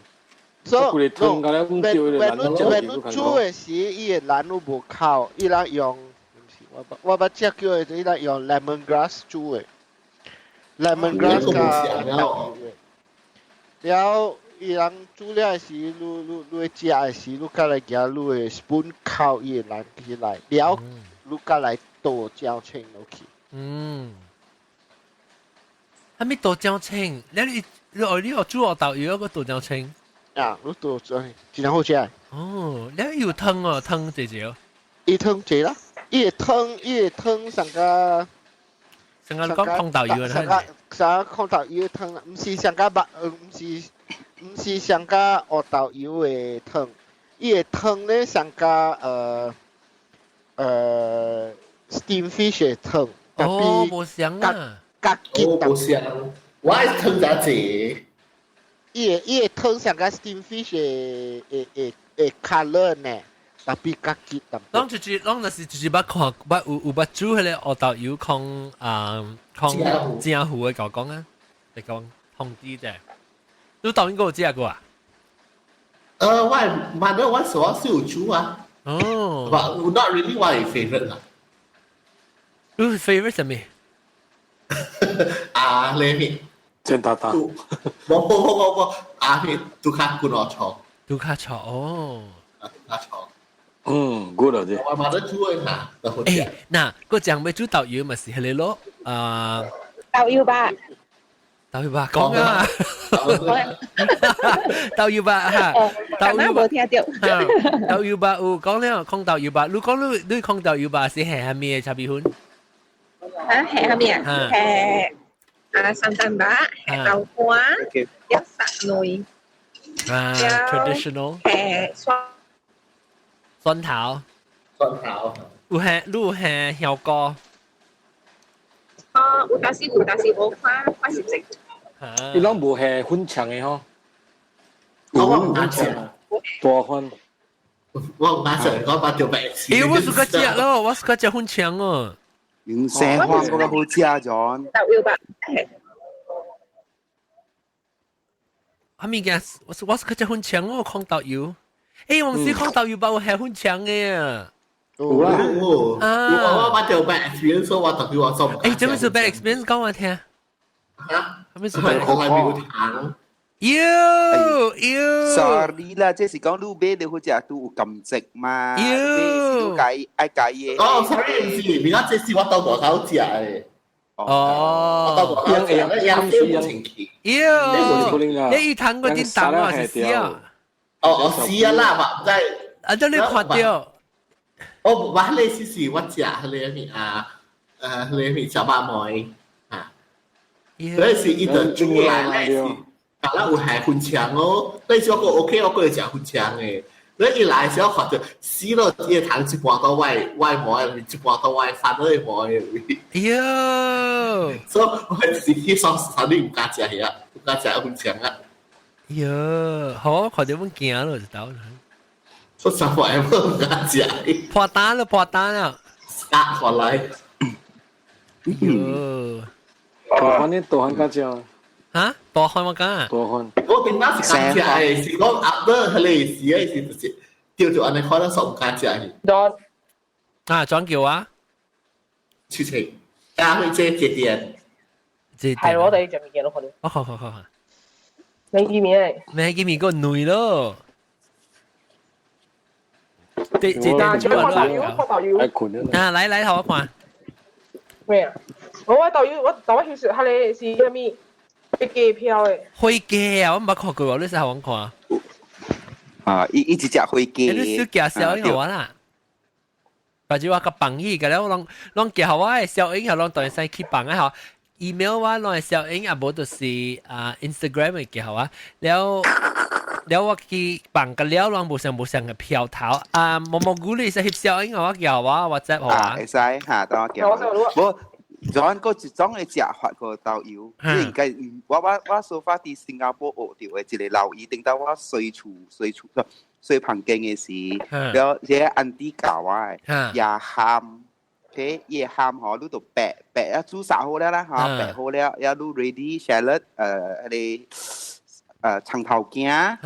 所
以，規個湯甲了，唔對伊爛，
你煮的時，伊的爛你無剾，伊人用，毋是我捌食過的，伊人用 lemon grass 煮的，lemon grass 佮豆油的。了，伊人煮了的時，你食的時，你較來舉你的 spoon 剾伊的爛起來，了，你較來倒醬青落去。
嗯。啥物倒醬青？你煮烏豆油閣倒醬青？
啊，你倒醬真好食。
哦，你有湯哦，湯濟濟。
伊湯濟啦，伊的湯上個
上個講炕豆油啊，
上個上個炕豆油的湯，毋是上個肉，毋是上個烏豆油的湯，伊的湯咧上個steam fish 的湯。
哦，無相啊。
較
緊。無相，我愛湯較濟。
伊的湯上個 steam fish 的 colour 呢，特別較結淡
薄。攏就是捌看，捌有捌煮彼个烏豆油炕啊炕正糊的講講啊，嚟講通知者。你當應該有食過啊？
我萬得我所是有煮啊。
哦。
But not really my favorite 啦。
你 favorite 啥物？
啊，你咩？
煎蛋蛋。
無無無無，啊，咩？拄較骨頭炒。
拄較炒哦。
拄較炒。
嗯，good 啊，這。
我嘛得煮嘅嚇，
誒，嗱，個講要煮豆油咪是係你咯，啊，
豆油吧，
豆油吧，講啊，豆油吧嚇，
豆油無聽到，
豆油吧有講了，講豆油吧，你講你講豆油吧是係蝦米嘅炒米粉？
啊，係蝦米啊？係啊，三蛋白，係豆花，一十類，
啊，traditional，
係蒜
蒜頭，
蒜頭，
有係你有係香膏。
哦，有當時有當時無看看是食。
伊攏無係粉腸的吼，
我唔敢食，
大粉。
我唔敢食，我把條白
欸，我是個食咯，我是個食粉腸哦。
用生黃嗰個好食咗。
豆油吧。
啊物件，我是個食粉腸哦，空豆油。欸，我唔是空豆油吧，我係粉腸的啊。
有啦，有啊，我把條 bad experience 我特別我做唔。
欸，做咩事 bad experience 講我聽？
嚇？
咩事？
我係冇糖。
妖妖
，sorry 啦，這是講你買的好食都有感值嘛，
妖，
你改愛改嘢。
哦，sorry 唔是，而家這是我到外口食的。
哦，
我到外口食，養養清氣。
妖，你糖嗰啲糖啊是死啊？
哦，我死啊啦，嘛，唔知。
啊，這你看到？
哦，我迄個是我食迄個啊，迄個小肉糜啊，嗰是伊就煮來咧是。啊，咱有下粉腸哦，你小個 OK，我過會食粉腸的。你一來時我看到死咯，伊個糖一半到我我毛，一半到我飯都毛的。
喲，
所以我是去雙十三，你毋敢食遐，毋敢食粉腸啊。
喲，好，看到阮驚咯，就到。
說實話，我毋敢食。
破單了，破單了。
殺過來。
喲，
大漢你大漢敢食？
嚇？大漢我講啊？
大漢。
我平時是敢食的，是講阿哥迄個時的是就是叫做按呢看咱煞毋敢食去。
啊，轉叫啊？
出去，啊，去這這店。
係我哋食物件咯，可能。
哦，好好好。
咩記麵？
咩記麵個軟咯？這這店
煮啊，
啊，來來，頭我看。
咩啊？我豆油，我我其實佢哋是啥物？飛機票誒，
飛機啊！我毋捌看過，你使我看。
啊，伊一隻飛機。
你小寄小影我啦。或者我個放伊，個了我攏攏寄予我的小影，攏當然使去放啊！吼，email 我攏係小影，啊無就是啊 Instagram 會寄予我。了了我去放個了，攏無相無相嘅票頭啊！毛毛菇你使翕小影，我寄予我 WhatsApp 予我。
會使嚇，等我寄。無。種個一種的食法個豆油，應該我說法佇新加坡學著的一個老醫，等到我隨厝隨厝隨房間的時，了這安迪教我的，也鹹，OK，伊鹹吼，你就白白啊煮啥好了啦，吼，白好了，了你 ready salad，迄個葱頭羹，了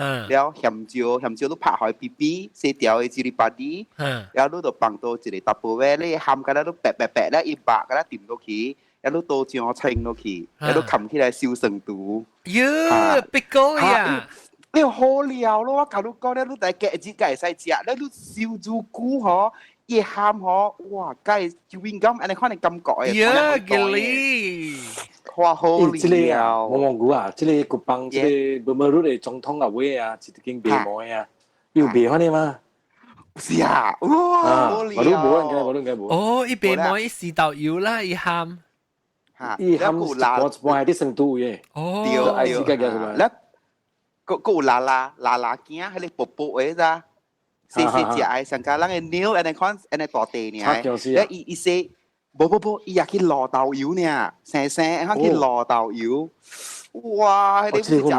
鹹椒，鹹椒你拍開咇咇，細條的 cili padi，了你就放到一個 Tupperware，你鹹甲了你白白白了，伊肉甲了沉落去，了你倒醬清落去，了你冚起來收酸度。
喲，別講呀！
你好料咯，我共你講了，你來假日才會使食，了你燒豬骨吼，伊鹹吼，哇，該就應該按呢款的感覺的。
喲，吉利！
哇，好
這個啊，毛毛菇啊，這個國邦，這個毛毛魯的總統啊，位啊，是一間賣糜的啊，有賣反的嗎？
是啊，哇，好
料！我都無，應該無，應該無。
哦，伊賣糜伊是豆油啦，伊鹹。
伊鹹一半一半係佇成都的。
哦，
對對。了，閣有啦啦啦啦羹，彼個薄薄的咋？細細隻的，上加人的尿按呢款按呢大塊爾。了伊伊說。無無無，伊也去滷豆油呢，生生去滷豆油，哇！彼個食糜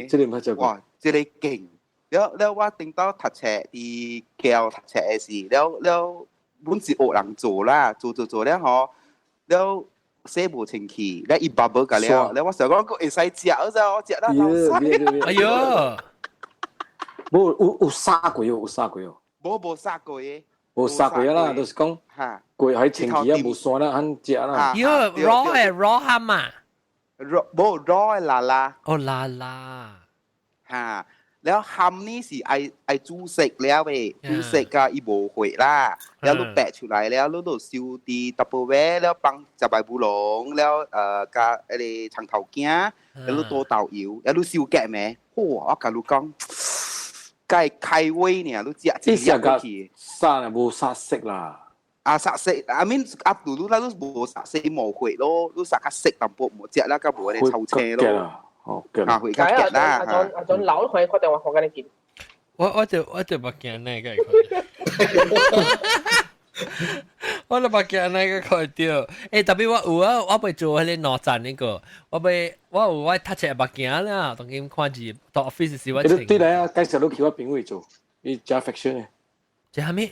這個毋捌食過，
哇！這個勁。了了，我頂到讀冊佇教讀冊的時，了了，阮是學人做啦，做做做了吼，了洗無清氣，了伊爸無甲了，了我想講閣會使食，我食到老屎。
哎喲，
無有有殺過哦，有殺過哦。
無無殺過的。
無殺過啦，就是講過喺清氣啊，無酸啦，肯食啦。
喲，raw 的 raw 鹹啊
？raw 無 raw 的啦啦。
哦啦啦。
嚇，了蚶呢是愛愛煮熟了嘅，煮熟甲伊無血啦，了你白出來了，你就燒佇 Tupperware 了放食白烏龍，了加彼個蔥頭羹，了你倒豆油，了你燒結咩？哇！我共你講，該開胃呢，你食一粒落去，
殺啦，無殺色啦。
啊，殺色，I mean 啊，嘟嘟啦，你無殺色無血咯，你殺較色淡薄，無食啦，較無彼個臭青咯。
哦，
啊，會較結啦。
阿莊阿莊老可以確定我講緊你見。
我就目鏡那個，我就目鏡那個看到。欸，特別我有啊，我袂做彼個兩層那個，我袂我有我讀冊目鏡啦，當今看字到 office 時我。
你對來啊，介紹你去我朋友做，伊食 fashion 的。
食啥物？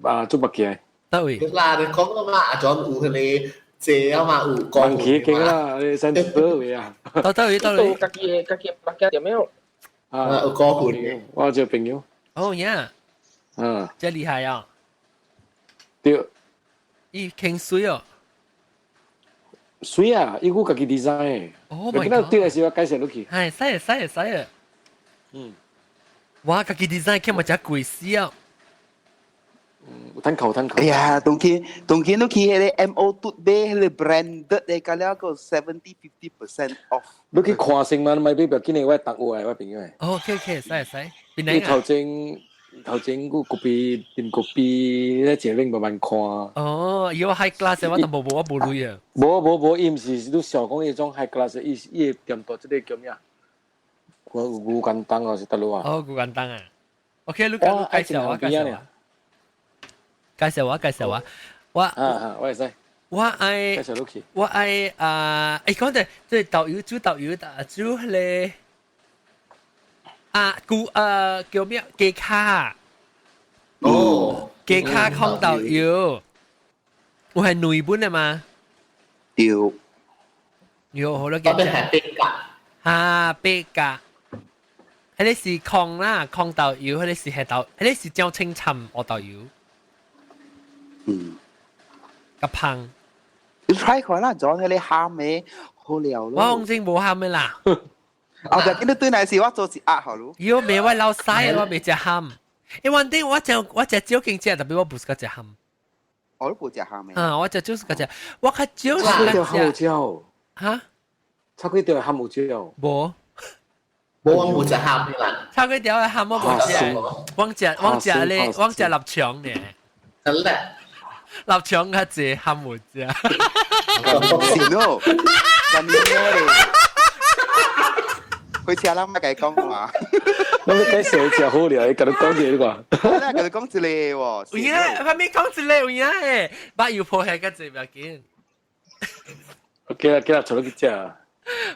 啊，做目鏡。
佗位？
啦，你講啊嘛，阿莊有彼個。借啊嘛，有
講起經啦，你先倒位啊？
到倒位倒位。
家己的家己目鏡點樣？
啊，
有講份，
我這朋友。
哦呀。
嗯。
這厲害啊！
對。
伊傾水哦。
水啊！伊有家己 design。
Oh my god！
對來時我介紹你去。
係，使使使。
嗯。
哇，家己 design 起碼真貴死啊！
嗯，吞口吞口。
哎呀，當今當今你去彼個 M O 嘟買彼個 branded 的，甲了個 70-50% off。
你去看先嘛，你莫買不要緊的，我同學的我朋友的。
哦，OK OK，使使。
你頭前頭前我咖啡啉咖啡，咧前面慢慢看。
哦，伊個 high class 我都無無我無鐳啊。
無無無，伊毋是你想講彼種 high class，伊伊店大這個叫咩啊？我牛肝當還是佗落啊？
哦，牛肝當啊。OK，你介紹我介紹我。介紹我，介紹我，我
啊啊，我會使。
我愛
介紹你去。
我愛啊！欸，講者，這豆油煮豆油，煮彼個啊，古叫咩？雞跤。
哦。
雞跤炕豆油，有係內本的嗎？
對。
有好多
特別係白鴿。
啊，白鴿。彼個是炕啦，炕豆油，彼個是係豆，彼個是椒青摻烏豆油。
嗯，
較芳。
你 try 看啦，做彼個蚶的好料咯。
我講真無蚶的啦。
後壁見你對來時，我做一壓好咯。
喲，袂我老細，我袂食蚶。因為反正我食我食少經食，特別我無喜歡食蚶。
我都無食蚶的。
啊，我食少喜歡食，我較少
炒粿條蚶有食。
哈？
炒粿條蚶有食。
無。
無我無食蚶的啦。
炒粿條的蚶我無食，我食我食咧，我食臘腸呢。
真的。
臘腸較濟蚶無食。
是咯，咁樣咧。佢車人咪共伊講話。
我你介紹食好料，伊共你講一個。
我共你講一個喎。
有影，我咪講一個有影的，把油破下較濟不要緊。
OK 啦，今日坐落去食。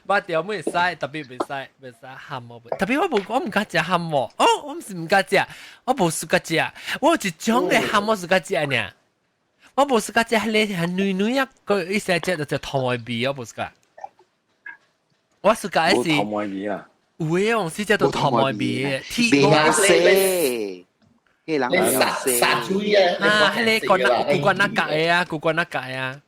肉條會使，特別袂使，袂使蚶我特別我無我毋敢食蚶喎。哦，我毋是毋敢食，我無喜歡食。我有一種的蚶我喜歡食爾。我無喜歡食彼個係軟軟啊，個伊成食就食頭毛味，我無喜歡。我喜歡的是
頭毛味啊。
有的往時食到頭毛味的，
鐵我死。彼人
殺殺水啊！
啊，彼個關那古關那角的啊，古關那角的啊。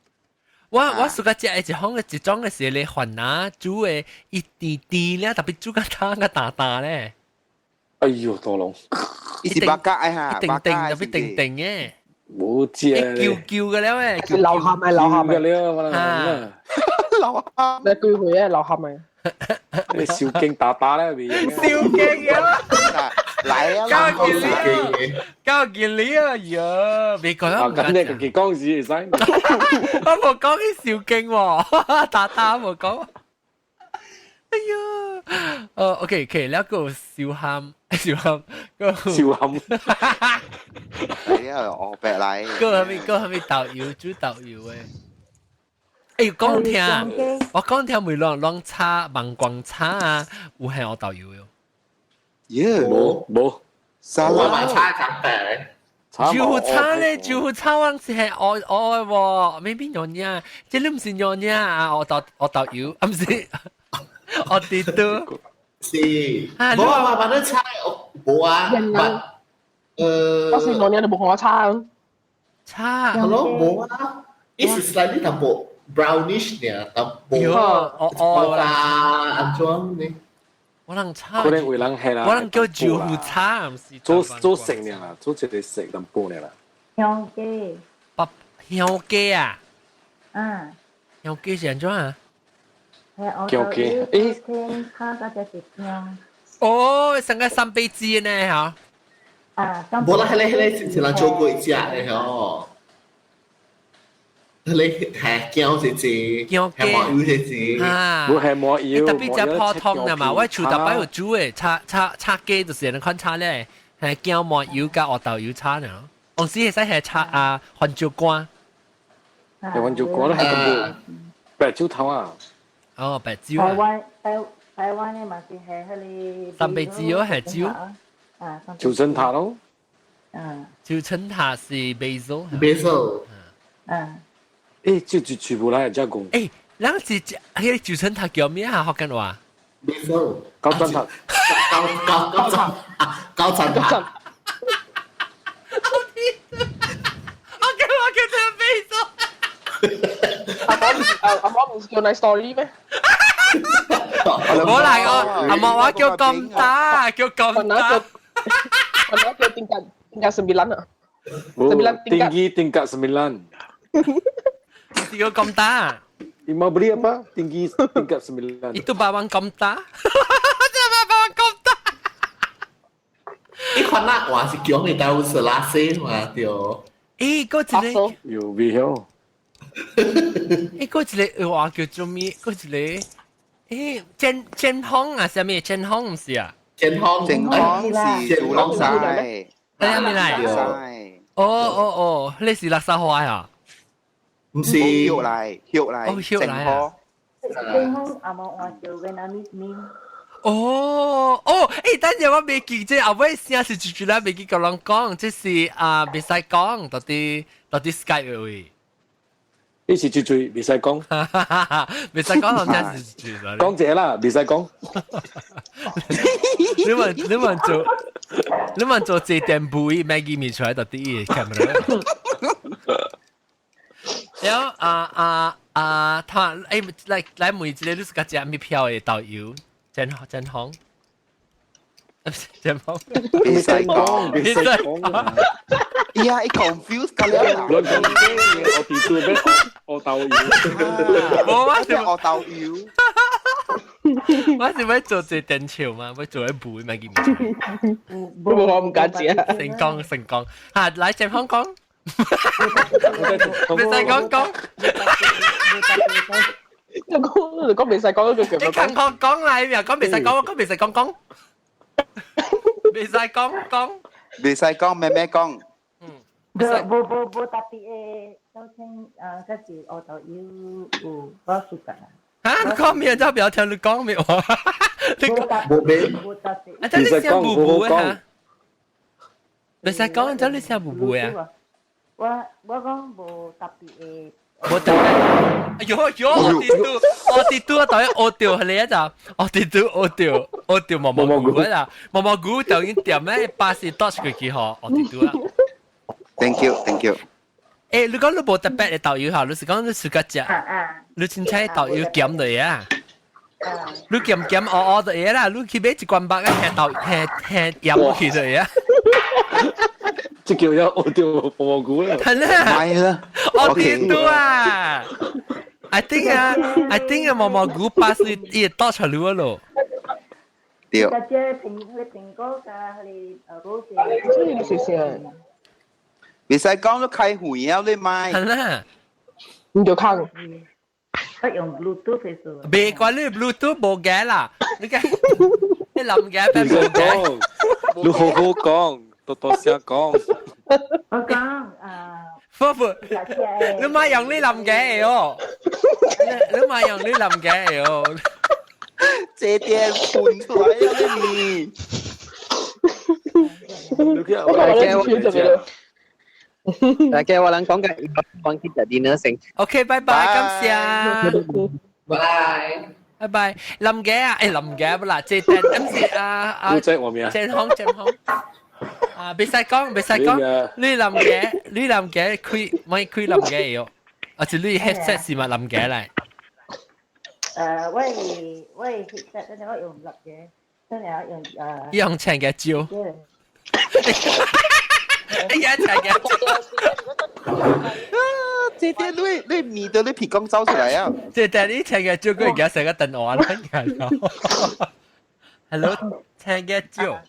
我喜歡食的一種的一種的是咧番仔煮的，伊甜甜咧，特別煮甲湯較淡淡咧。
哎呦，大龍！
伊是肉餃的哈，
定定特別定定的。
無食。
叫叫嘅了誒，
流鹹咪流鹹
嘅了，
啊，
流鹹。
你句回啊，流鹹咪。
你燒經打打咧，未？
燒經啊！
來啊！
交見你，交見你啊！呀，別講
啊！咁你自己講是會使。
我無講起燒經喎，打打無講。哎呀，哦，OK OK，了個燒蚶，燒蚶，個
燒蚶。
係啊，我白來。
個係咪個係咪豆油煮豆油的？哎，講聽，我講聽袂亂亂炒網光炒啊，有係烏豆油喲。
耶，
無無，
我買炒長白。
就炒咧，就炒我是係烏烏喎，maybe 娘娘，這你毋是娘娘啊，烏豆烏豆油，啊毋是，烏地多。
是，無啊，慢慢炒，無啊，
我是娘娘，你無看我炒。
炒。
係咯，無啊，伊是 slightly 淡薄 brownish 爾，淡薄。
哦哦
啦，安怎呢？
我人炒，
可能為人係啦，
我人叫豆腐炒，毋是
做做食爾啦，做一個食淡薄爾啦。
香雞。
白香雞啊？
啊。
香雞是按怎啊？
香雞，
誒。炒嗰隻是香。
哦，成個三杯雞呢嚇。
啊，
無啦，彼個是人做過一隻的吼。彼個係姜是隻，係麻油是隻，
無係麻油。
特別食普通的嘛，我厝逐擺有煮的，炒炒炒雞就是按呢款炒咧，係薑麻油佮黑豆油炒爾。有時會使係炒啊番椒乾。
係番椒乾啦，係咁白酒頭啊。
哦，白酒。
台灣的嘛是係彼個。
三杯酒係酒。
啊，
九層塔咯。
嗯。
九層塔是 basil。
basil。
嗯。
誒，就全部來只講。
誒，咱是彼個九層塔叫咩啊？福建話。
basil。
高層塔。
高高高層高層塔。
我叫做 basil。
阿媽唔是叫 nice story 咩？
冇嚟我，阿媽話叫咁大，叫咁大。
我叫 tingkat 9 啊。
9 tinggi tingkat 9。
Tinggi 咁大。
你mau beli apa? Tinggi tingkat 9.
Itu bawang 咁大。真係bawang 咁大。
你看那話是叫你帶是拉絲嘛對。
誒，嗰一個
有味曉。
誒，嗰一個話叫做咩？嗰一個誒，煎煎烘啊，啥物煎烘毋是啊？
煎烘
煎烘是煮叻沙，
係咩嚟？哦哦哦，你是垃圾花啊？
唔是，
葉來葉來，
哦葉來啊！
煎烘阿毛話叫越南麵。
哦哦，誒，等陣我未記這後尾聲是住住啦，未記共人講，這是啊，袂使講，到底 Skype 位。
你是住住，袂使講，
袂使講，人是住住。
講者啦，袂使講。
你問做這點背 Maggie 麵出來到底 camera。然後啊啊啊，他誒來問一個，你是較食咩票的導遊？真真紅，真紅，
袂使講，
袂使講。
呀，伊 confuse 到了。
我講我地主咩？我導遊。
無我是
我導遊。
我是欲做這電笑嘛，欲做一背咪記唔住。
我唔敢食。
成功成功，嚇來正方講。袂使講講。
你講袂使講，你
你勤學講嚟，又講袂使講，講袂使講講。袂使講講。
袂使講，咩咩講。
無無無無特別的，首先啊，嗰是黑豆油有我暑假啦。
嚇！你講咩？真係不要聽你講咩話？你講
無咩？
啊！真你聲無無啊？袂使講，真你聲無無啊？
我講無特別的。
無特別。哎呦呦！我跌到，我跌到，等於我掉係你一集，我跌到我掉，我掉毛毛菇啦，毛毛菇等於點咩？巴士 touch 佢幾好，我跌到啦。
Thank you, thank you。
誒，你講你無特別的導遊嚇，你是講你自家食，你凊彩導遊減的啊？你減減烏烏就會啦，你去買一罐肉啊，下豆下下鹽去就會啊。
這叫有學到毛毛菇啦。
係啦。
買啦。
我跌到啊！I think 啊，I think 啊，毛毛菇巴士伊會倒出嚟咯。
對。
這蘋果加彼個羅
子。謝謝。
袂使講你開會啊，你買。
係啦。
你就看。
我用 Bluetooth 的時。
別管你 Bluetooth 無嘅啦，你個你諗嘅變無嘅。
你好好講，多多聲講。
我講啊。
不不，你咪用你諗嘅哦，你咪用你諗嘅哦。
這點噴出來啊你！
大家我諗講緊講緊 dinner 先。
OK，拜拜，感謝。
拜
拜拜。林嘅啊，誒林嘅不啦，這點唔是啊啊。鄭康鄭康。啊，袂使講，袂使講，你林嘅，你林嘅開，咪開林嘅喲，啊是你 headset 是咪林嘅嚟？
我係 headset，但係我用林嘅。真係用誒。
用青嘅椒。哎呀，青嘅椒。
這啲你你味道你皮講走出來啊！
這啲你青嘅椒，佢而家成個電話啦，Hello，青嘅椒。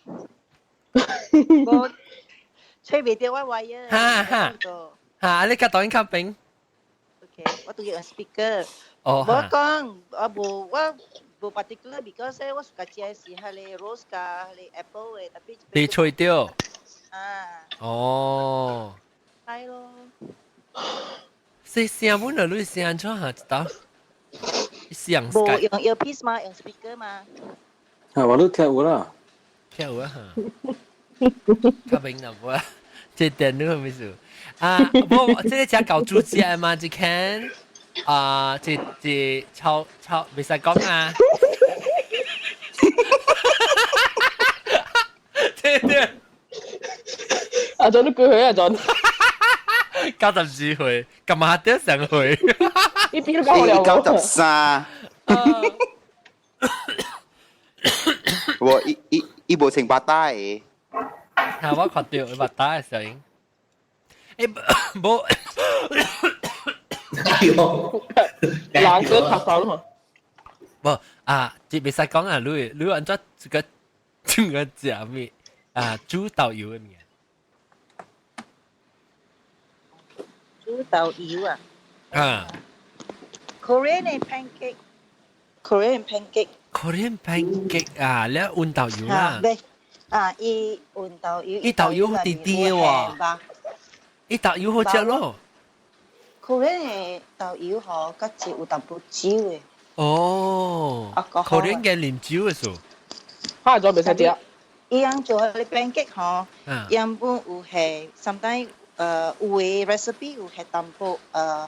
我吹袂到我話啊。
哈哈。哈，你較當較平。
OK，我都用 speaker。
哦。
我講我無我無 particular because 我自己食是彼个 rose 加彼个 apple 的，特別。
你吹掉。
啊。
哦。
係咯。
是聲本來你聲出下一道。聲。
無用 earpiece 嘛，用 speaker 嘛。
啊，我都聽有啦。
聽有啊。較明啦，無啊，這電腦係咩事？啊，無，這個食搞煮食嘛，這間啊，這這炒炒，袂使講啊。對對。
阿俊都幾歲啊？阿俊。
94歲，今日得上歲。
一邊都講了。
93。我伊伊伊無穿白帶的。
嚇！我看到白帶的聲音。欸，無。
哎呦，
人哥拍手嘛。
無啊，這袂使講啊！你你按怎這個這個食咩啊？煮豆油的物件。
煮豆油啊。
啊。
Korean pancake。Korean pancake。
Korean pancake 啊，你溫豆油啦。
啊，伊溫豆油。
伊豆油好甜甜喎。伊豆油好食咯。
Korean 的豆油吼，較濟有淡薄酒的。
哦。Korean 嘅啉酒的數。
哈，仲袂使食。
伊樣做彼個 pancake 吼，原本有下，sometimes 有的 recipe 有下淡薄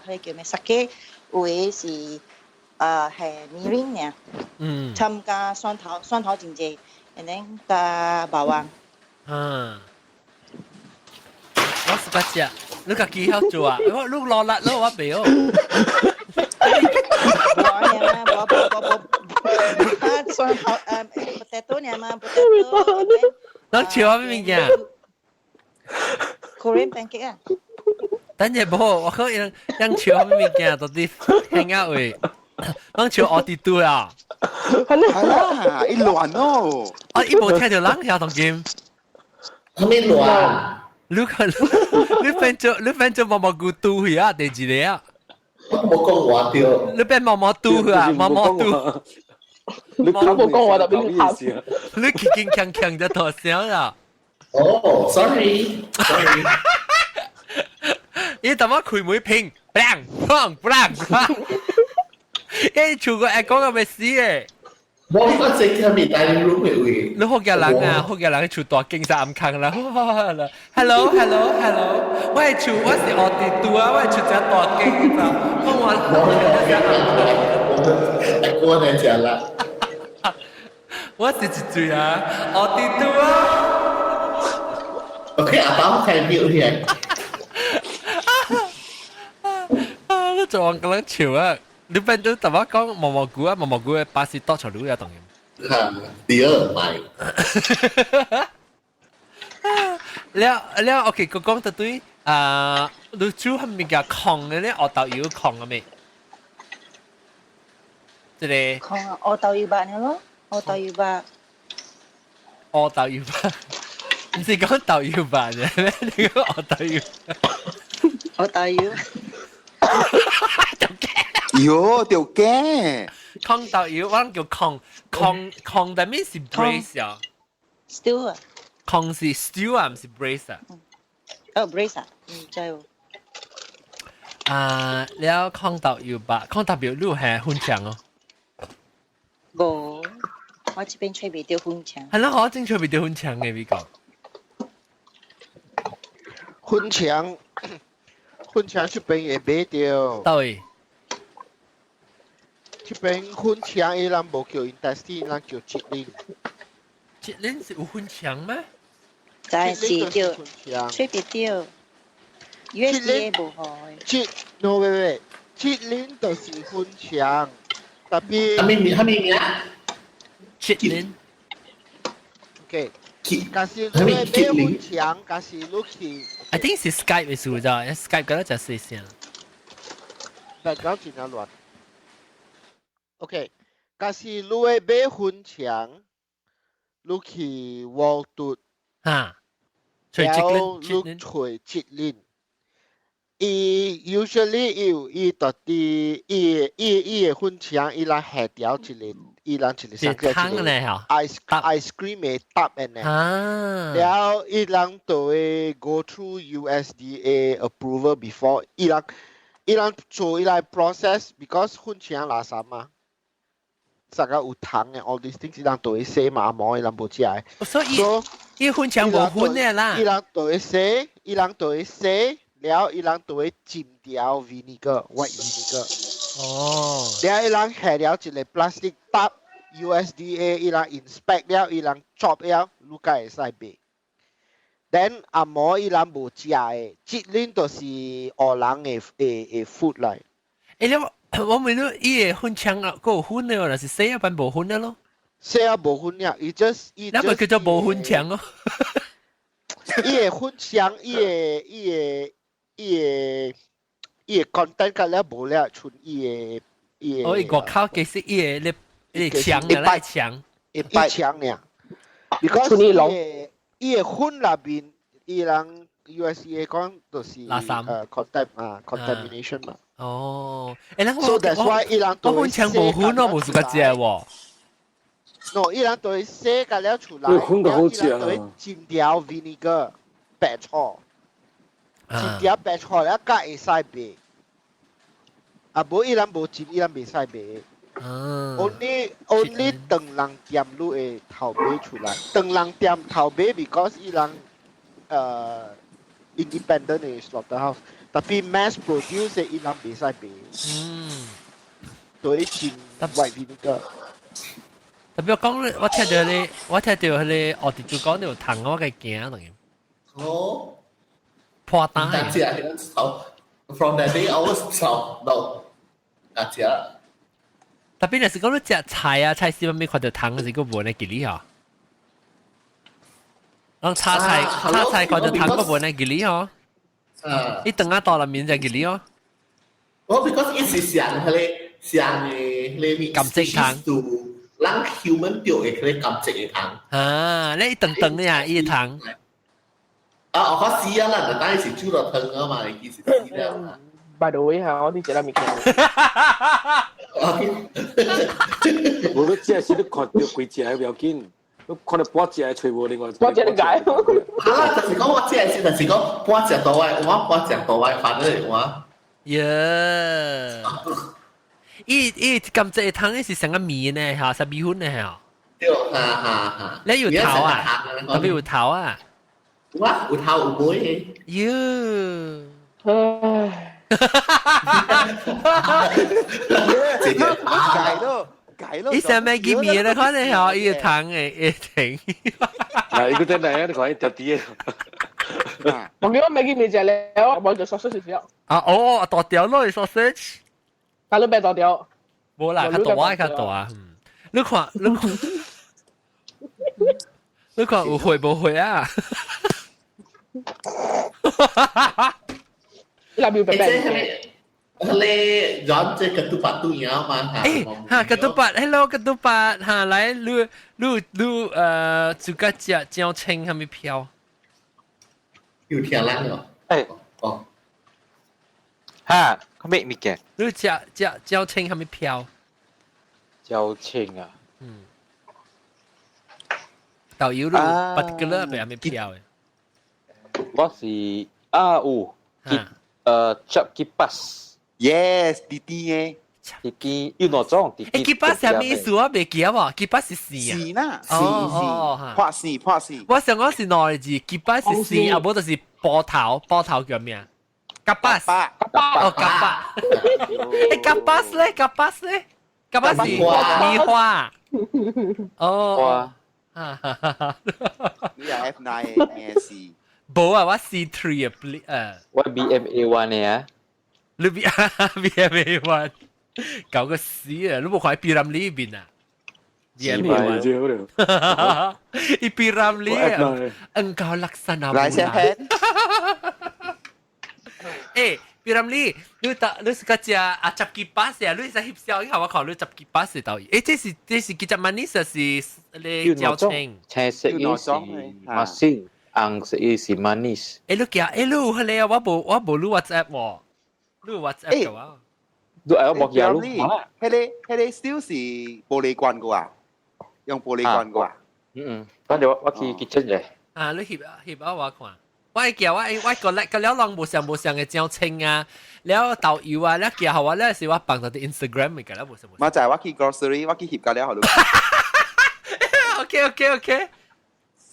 彼個叫咩 sake，有的是下 mirin 爾。
嗯。
參加蒜頭，蒜頭真濟，然後加肉丸。
嗯。我是捌食，你家己曉做啊？我你落力，你我袂哦。
無爾嘛，無無無無，啊蒜頭potato 爾嘛，potato。
咱笑啥物物件
？Korean pancake 啊。
等下無，我講人人笑啥物物件，到底聽啊位，咱笑奧迪對啊。
係啦，伊亂哦。
啊，伊無聽著人遐當今。
啥物亂？
你看，你變做你變做毛毛菇拄去啊，第二個啊。
我冇講話對。
你變毛毛拄去啊，毛毛拄。
你
冇講話就變喊。
你輕輕鏘鏘就大聲啦。
哦，sorry，sorry。
伊淡仔開門砰，砰砰砰。伊厝個會講到欲死的。
我我正聽咪 dining room 的位。
你福建人啊，福建人厝大間啥暗空啦。Hello hello hello，我的厝我是烏地拄啊，我的厝真大間，你知？講我。
我來食啦。
我是一嘴啊，烏地拄啊。
OK，阿爸我開表起來。
啊！你做人個人笑啊！你變做淡仔講毛毛菇啊，毛毛菇的巴士倒出來啊，當然。
哈，第二買。
了了，OK，佢講得對啊，你煮係物件炕的咧，學豆油炕嘅咩？這個。
炕啊，學豆油肉咯，學豆油肉。
學豆油肉，唔是講豆油肉嘅咩？你講學豆油。
學豆油。
喲，就驚。
炕豆油，我諗叫炕炕炕，但咩是 braise 啊
？stew 啊。
炕是 stew 啊，唔是 braise 啊。
哦，braise 啊，唔知喎。
啊，了炕豆油吧，炕豆油你有下粉腸哦？
無，我這邊揣袂著粉腸。
係咯，我正揣袂著粉腸嘅美國。
粉腸，粉腸這邊會買著。
對。
這邊粉腸伊人無叫 intestine，人叫 chitlin。
chitlin 是有粉腸咩？
但是叫揣袂著，USDA 無好。
chit no 喂喂，chitlin 就是粉腸，特別。
啥物名？啥物名
？chitlin。
OK，假是你買粉腸，假是你去。
I think 是 Skype 嘅事咋，Skype 嗰度就細聲。
background 真係亂。OK，假是你會買粉腸，你去沃頓，
嚇，
了你揣吉林。伊 usually 伊有伊到底伊伊伊的粉腸，伊來下掉一個，伊人一個啥叫一個 ice cream 的搭的呢。了伊人就會 go through USDA approval before 伊人伊人做伊來 process，because 粉腸垃圾嘛。啥個有糖的 all these things，伊人就會洗嘛，無伊人無食的。
所以伊粉腸無粉的啦。
伊人就會洗，伊人就會洗。了，伊人就會浸掉 vinegar white vinegar。了，伊人下了一個 plastic 袋，USDA 伊人 inspect 了，伊人 chop 了，你才會使賣。Then 紅毛伊人無食的，這恁就是烏人的的的 food 來。
欸，你我問你，伊個粉腸啊，閣有粉的，還是洗啊般無粉的咯？
洗啊無粉了，伊 just 伊。
那咪叫做無粉腸咯？
伊個粉腸，伊個伊個。伊個伊個 content 甲了無了，剩伊個伊個。
哦，伊外口其實伊個咧，伊個牆啊，咧牆，
一牆爾。because 伊個伊個粉內面，伊人 USDA 講就是
垃圾
contam 啊 contamination 嘛。
哦，欸，咱
So that's why 伊人
我粉腸無粉咯，無自家食喎。
No，伊人對洗甲了出來，
粉個好食
啊。對浸掉 vinegar 白醋。一條白醋了，才會使賣。啊，無伊人無浸，伊人袂使賣。Only only 唐人店你會頭買出來，唐人店頭買，because 伊人independent 的 slaughterhouse， tapi mass produce 的伊人袂使賣。對浸 white vinegar。
特別我講，我聽到你，我聽到彼個奧迪主講你有糖，我該驚當。
哦。
破單。
大家 from that day I was 走 no 大家。
特別若是講你食菜啊，菜市邊看到糖是個無呢記哩嗬。人炒菜炒菜看到糖個無呢記哩嗬。你等下到了面就記哩哦。
我 because 伊是上彼個上的彼個
甘蔗糖，
咱 human 掉的彼個甘蔗的糖。
啊，你等等呀，伊糖。
啊，我講死啊啦，但係是煮落湯啊嘛，伊是死了嘛。
By the way 嚇，我啲食得物件。
我都只是你看到幾隻不要緊，你看到半隻揣無另外。
半隻你解？
啊啦，就是講我只是，就是講半隻多位，我半隻多位，反正我。
耶！伊伊甘蔗湯是成個麵呢，嚇，是米粉呢，嚇。
對，哈哈哈。
你有頭啊？特別有頭啊？
有啊，有頭有尾。
喲！
唉。
解咯，解咯。
伊上面見面咧，可能嗬，伊個湯會會停。
嗱，伊個真係啊，你看伊條啲。
我記得未見面食咧，我就 sausage 少。
啊哦，大條咯，sausage。
但你變大條？
無啦，較大啊，較大啊。你看，你看，你看有會無會啊？
你邊白白？
你講這 ketupat 都有嘛？
誒，哈 ketupat，hello ketupat，哈來，你你你自家食椒青係咪飄？
有聽人哦。
誒，
哦，
哈，咩物件？
你食食椒青係咪飄？
椒青啊？
嗯。豆油你 particular 係咪飄的？
我是啊有，cap kipas。
Yes，弟弟嘅。
弟弟有兩種弟弟。
欸，kipas 係咩意思啊？未記啊喎，kipas 是線啊。
線啦，線線，破線破線。
我想講是兩個字，kipas 是線，啊無就是波頭，波頭叫咩啊？kapas。哦，kapas。欸，kapas 咧，kapas 咧，kapas 是棉花。哦。哈哈哈！
你係 F9 嘅是？
無啊，我 C3 啊，
我 BMA1 嘅啊。
你 B BMA1 搞個死啊！你無看比林裏邊啊？ GM 伊 P. Ramlee engkau laksana
來先
bulan。欸，P. Ramlee，你搭你是個食啊十幾巴士啊？你是翕相，你看我看你十幾巴士導演。欸，這是幾隻 manis 是你椒青？
青色伊是 masin，紅色伊是 manis。
欸，你寄，欸，你有彼個啊？我無你 WhatsApp 喎，你有 WhatsApp 嘅話？
你愛我無寄你？
彼個 still 是玻璃罐個啊？用玻璃罐個啊？
嗯嗯，反正我去 kitchen 嘅。
啊，你翕翕啊，我看。我會寄我個叻個了人無相無相嘅椒青啊，了豆油啊，了寄予我了是我放到啲 Instagram 嘅，了無相無
相。我就係我去 grocery，我去翕個了好。
OK。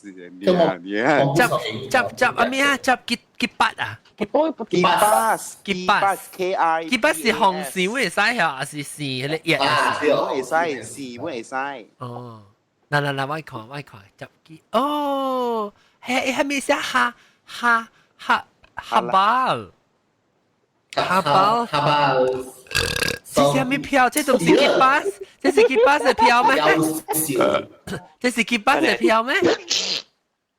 是你啊你啊！
執執執啊咩啊？執結結筆啊？
Kipas
Kipas
K I
Kipas 是紅線會使嚇，還是線彼個葉？
線會使，線會使。
哦，嗱嗱嗱，我看我看執結哦，係係咩寫哈哈哈哈巴哈巴
哈巴？
這是啥物票？這種是 Kipas？這是 Kipas 的票咩？這是 Kipas 的票咩？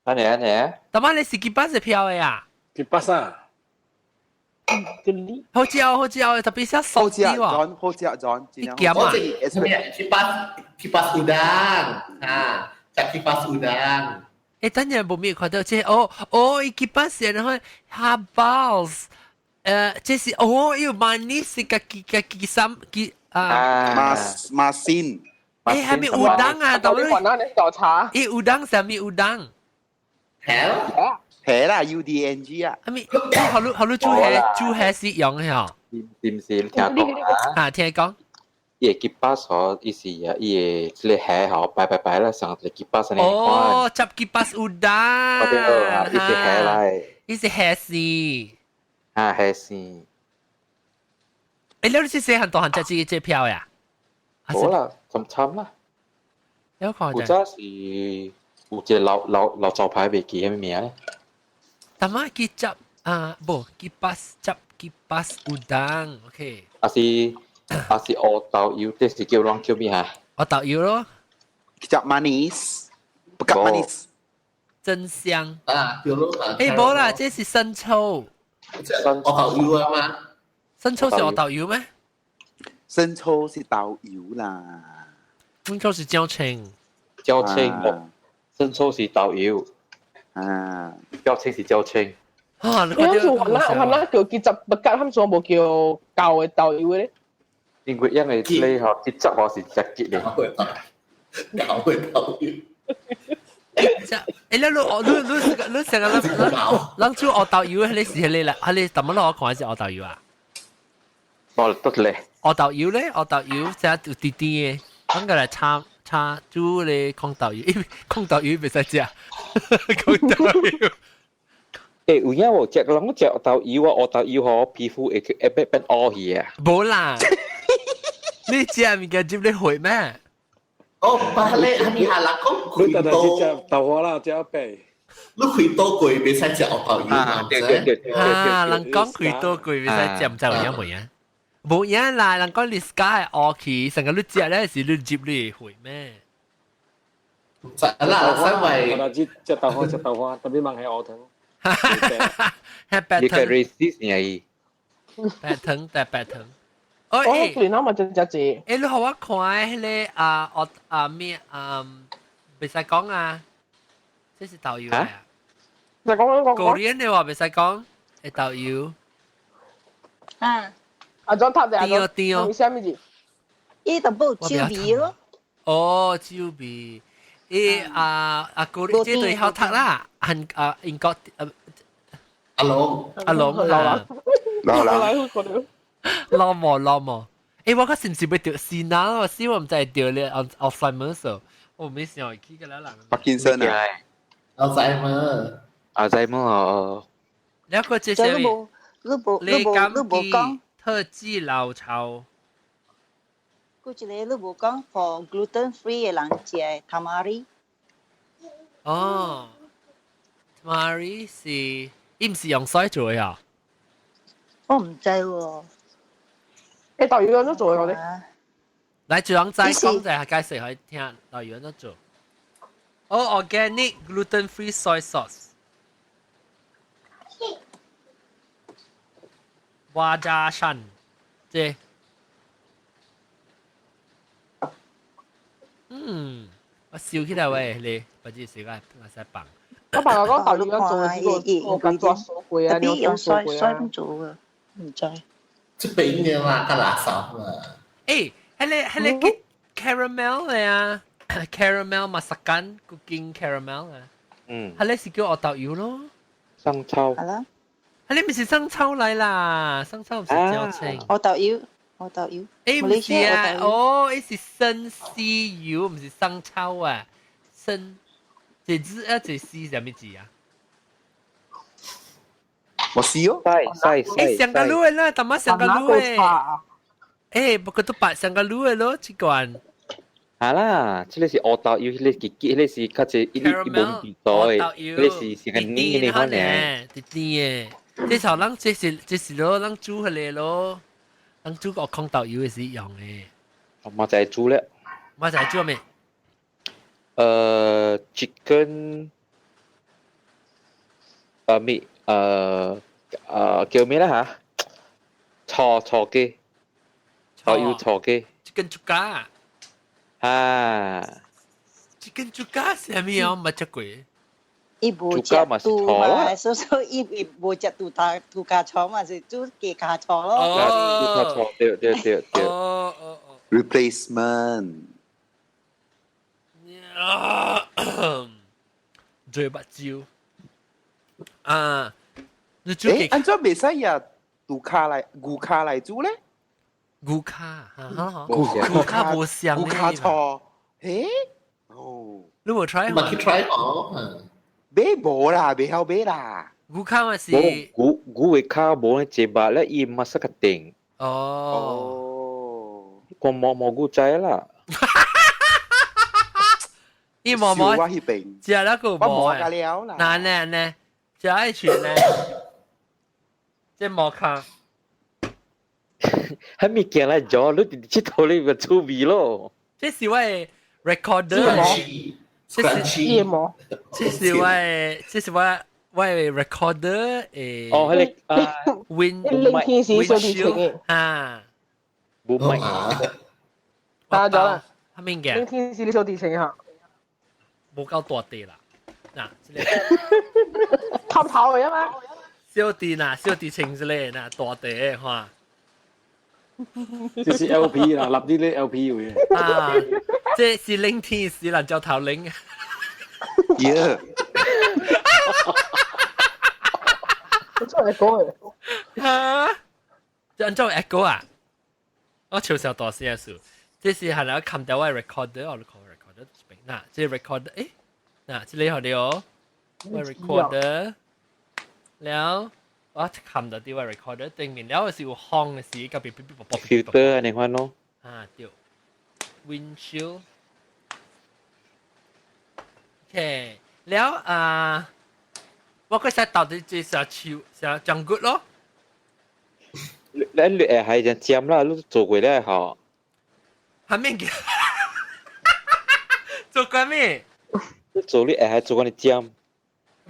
安尼安尼。
大媽你是 Kipas 的票的啊？
Kipas 啊？
好食哦，好食哦，特別寫
好食 John，好食 John，
你鹹啊
？Kipas kipas udang，啊，食 kipas udang。
欸，等陣無咩看到這哦哦，伊 Kipas 是然後 habals，這是哦，伊有 manis 是家己家己三幾啊
Masin。
欸，係咪 udang 啊？
到底你茶？
伊 udang 啥物 udang？
蝦
蝦啦，U D N G 啊。
係咪？好你好你煮蝦煮蝦是用的嗬？
是毋是？聽講啊？
啊，聽講。
伊個 kipas 吼，伊是啊，伊個這個蝦吼，擺擺擺啦，上一個 kipas 呢
哦，執 kipas udang。
對啊，伊是蝦來。
伊是蝦絲。
啊，蝦絲。
欸，你是細漢大漢食這票呀？
無啦，參參啦。
有看
有早是有一個老老老招牌袂記啥物名咧。
大媽去執啊，無 kipas 執 kipas udang，OK。
還是烏豆油，這是叫人叫咩哈？
烏豆油咯。
Kicap manis， Pekat manis。
真香。
啊，對咯。
欸，無啦，這是生抽。
烏豆油啊嘛。
生抽是烏豆油咩？
生抽是豆油啦。
生抽是椒青。
椒青，生抽是豆油。
啊，
椒青是椒青。
啊，
你諗住雲啦雲啦叫結集不吉，他們仲無叫舊嘅豆油咧？
因為你吼結汁吼是食結嘅。
舊嘅豆油。
欸，你你你你你成個人人煮烏豆油，你是彼個啦，彼個怎麼攞看是烏豆油啊？
哦，得咧。
烏豆油咧，烏豆油成有甜甜的，咱個來炒炒煮咧空豆油，空豆油袂使食，空豆油。
欸，有影無食人講食豆油啊，烏豆油吼，皮膚會變變烏去啊。
無啦，你食物件入咧血咩？
哦，巴咧，係咪係啦？講
你特特食豆花啦，食白。
你開多櫃袂使食烏豆油
啊？對對對對。
啊，人講開多櫃袂使食，毋知有影無影？無影啦，人講你自家會烏去，成個你食咧是你入你血咩？
知啦，因為
我食豆花食豆花，特別問係烏糖。
係白
糖。你個 racist 呢？
白糖但白糖。
哦，欸，然後嘛真食濟。
欸，你予我看彼个啊，我啊咩啊，袂使講啊，這是豆油啊。
袂使講講講。
Korean 的話袂使講，會豆油。
啊。
阿莊塔者阿莊。
對哦。
啥物字？
伊就報酒味咯。
哦，酒味。伊啊啊，國這對好讀啦，韓啊英國
阿龍。
阿龍啊。
老龍。
老毛老毛，欸，我講是毋是欲著先啊？我死我毋知會著咧 Alzheimer，我沒想會記個啦人。
帕金森啊。
Alzheimer。
Alzheimer 哦。
了個這啥物？
你無你無你無講
特製老抽。
過一個你無講，for gluten free 的人食的 tamari。
哦，tamari 是伊毋是用水做的啊？
我毋知喎。
欸，豆油按怎做的？
來，就人再講就係解釋可以聽，導遊怎做？哦，organic gluten free soy sauce。瓦加山，這，嗯，我笑起來喂，你不知時間我使放。
我爸爸講導遊做的這個，我敢抓手鬼啊，你
用
手
鬼啊。做啊，唔知。
這邊嘅嘛，較垃圾嘛。
欸，彼個叫 caramel 的啊，caramel masakan cooking caramel 啊。
嗯。
彼個是叫黑豆油咯。
生抽。
係啦。
彼個毋是生抽來啦，生抽毋是椒青。
黑豆油，黑豆油。
欸，毋是啊，哦，伊是生豉油，毋是生抽啊，生。這字啊，這絲啥物字啊？
我試哦。
細細細。
欸，上個路的啦，淡仔上個路的。欸，不過都白上個路的咯，這款。
啊啦，這個是黑豆油，彼個結結，彼個是較濟一粒一無味道的，彼個是是個黏的款
的。甜甜的，這頭人這是這是咯，人煮彼個咯，人煮個空豆油的是用的。
我嘛就煮咧。
嘛就煮咩？Chicken
咩叫咩啦嚇？錯錯雞，錯要錯雞。
Chicken chuka
啊
！Chicken chuka 是啥物啊？我冇食過。
伊無食豬嘛，所以伊無食豬頭豬腳腸嘛，是煮雞腳腸咯。
豬腳腸，對對對對。
哦哦哦。
Replacement。
最目睭啊！你煮
欸，按怎袂使也豬跤來牛跤來煮咧？
牛跤，哈牛跤無香
牛跤醋，欸？哦，
你無 try
嘛？去 try 哦，
買無啦，袂曉買啦。
牛跤嘛是
牛牛的跤無呢濟肉咧，伊嘛塞較定。
哦，
個毛蘑菇知啦。
伊毛毛，
食
那個毛
了啦。
嗱呢呢，食愛全呢，這毛卡。
喺物件來做，你直接佚佗你個趣味咯。
這是我的 recorder，這是
毛，
這是我的，這是我我的 recorder 誒。
哦，彼個啊
，Win
Win
啊，
無麥。
打咗啦。
啥物件？
天時你小提琴嚇。
無夠大地啦，嗱，這個
頭頭嚟啊嘛，
小弟嗱，小弟穿這個嗱，大地的看，
這是 LP 啦，立啲啲 LP 位。
啊，這是冷天時人叫頭冷。
耶！
我真係講嘅。
嚇？這按照 echo 啊？我笑笑大聲數，這是係來冚掉我 recorder，我講 recorder 嗱，這 recorder，誒，嗱，這裡好啲哦，我 recorder，了我冚到啲我 recorder 頂面，了是有風的時，個邊嗶嗶啵啵。
filter 按呢款咯。
啊，對，windshield。OK，了啊，我個使到底這隻手，隻掌骨咯。
你你會係隻尖啦，你做過咧吼。
係咩嘅？做過咩？
你做你會係做過你尖。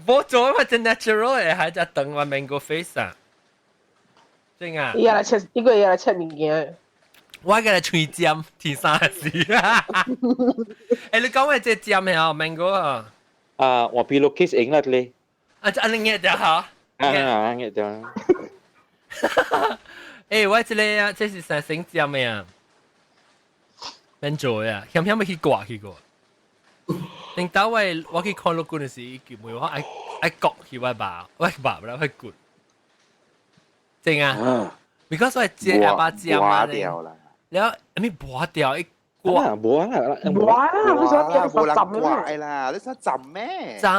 無做我真 natural 會係隻長我 mango face 啊。真啊！
伊也來切，伊個也來切物件。
我個來吹尖，天生是。欸，你講我這尖的哦，mango 啊。
啊，我 pillowcase 用啦咧。
啊，這按呢捏掉哈。
啊，捏掉。
欸，我這個啊，這是三星尖的啊。免做呀，險險欲去掛去過。頂到我我去看老君的時，伊叫問我愛愛割去我肉，我肉啦，我骨。真啊，because 我煎阿爸煎嘛咧，了啥物磨掉一
刮，磨啦，
磨啦，你想
浸咩？啦，你想浸咩？
浸，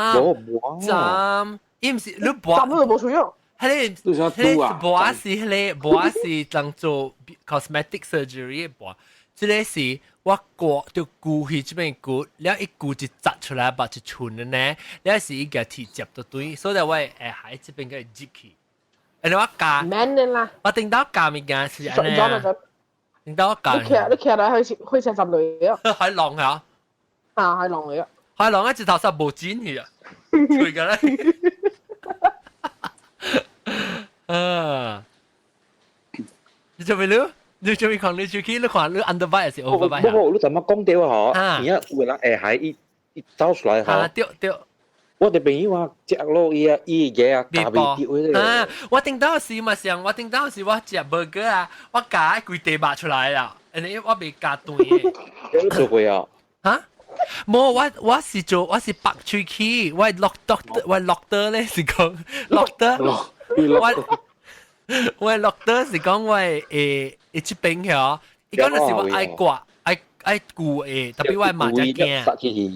浸，伊毋是你磨，
浸都無需要。
彼個彼個磨是彼個磨是當做 cosmetic surgery 的磨，這個是我割就割去這邊骨，了一割就紮出來，把一寸的呢，了是伊個鐵接到對，所以我會喺這邊個入去。誒，我教，
免的啦。
我頂到教物件是按呢。頂到我
你騎你騎來去去車站嚟啊！
海浪啊！
啊，海浪嚟啊！
海浪一直頭實無錢去啊！對㗎咧。啊！你做咩了？你做咩看你出去？你看你 underbite 還是 overbite？
無無，你怎麼講對啊？嗬，而家有人會還一一走出來
嗬。對對。
我的朋友啊，食落伊啊，伊個啊，加袂掉
啊！我頂到時嘛想，我頂到時我食 burger 啊，我夾規地肉出來啦，因為我未夾斷嘅。
你做過啊？
嚇？冇，我是做我是白喙齒，我落 doctor，我 doctor 咧是講 doctor，我我 doctor 是講我誒誒這邊曉，伊講那是我愛掛愛愛顧誒，特別我嘛才驚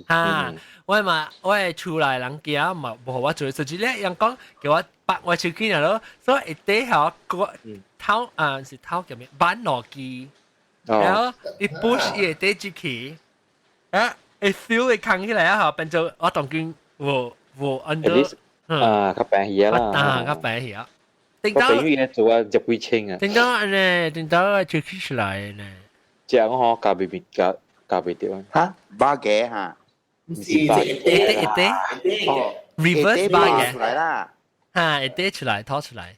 嚇。我嘛，我厝內人驚嘛，無予我做，甚至咧人講叫我拔我手機咯，所以一底下個頭啊是頭叫咩？板落機，然後伊 push 伊會底入去，啊，會 feel 會扛起來啊，變做我當今無無 under
啊，較平起啦，
啊，較平起啊。
我朋友做啊入幾千啊。
頂到呢，頂到手機出來呢。
這樣嗬，加袂加加袂掉啊。
嚇，巴嘅嚇。
是一
塊一塊，
哦
，reverse 巴嘅
出來啦，
嚇，一塊出來，拖出來，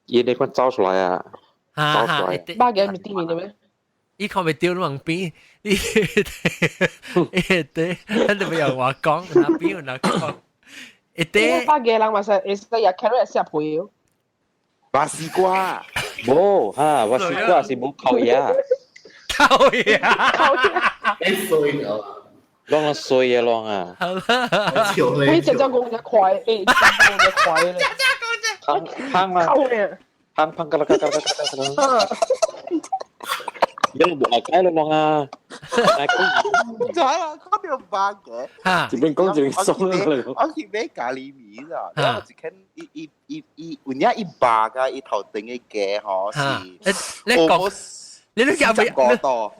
伊那款走出來啊，
嚇嚇，
巴嘅唔係對面嘅咩？
伊看袂到你邊，伊一塊，咱就袂用話講，哪邊有哪講，一塊
巴嘅人嘛是會使也 carrot 食皮哦，
巴西瓜，
無嚇，我西瓜是無烤鴨，
烤鴨，
烤鴨，
你衰啊！
攏啊衰啊攏啊！
你只只講只快，誒，只講只快咧。
胖胖啊！胖胖，嘎啦嘎啦嘎啦嘎啦！一路無解咯攏啊！
就係啦，看到巴嘅。
嚇！
一邊講一邊鬆啦。
我去買咖喱麵啦，然後就看伊伊伊伊，有影伊肉甲伊頭頂嘅雞吼是。
你講。你都入未？哎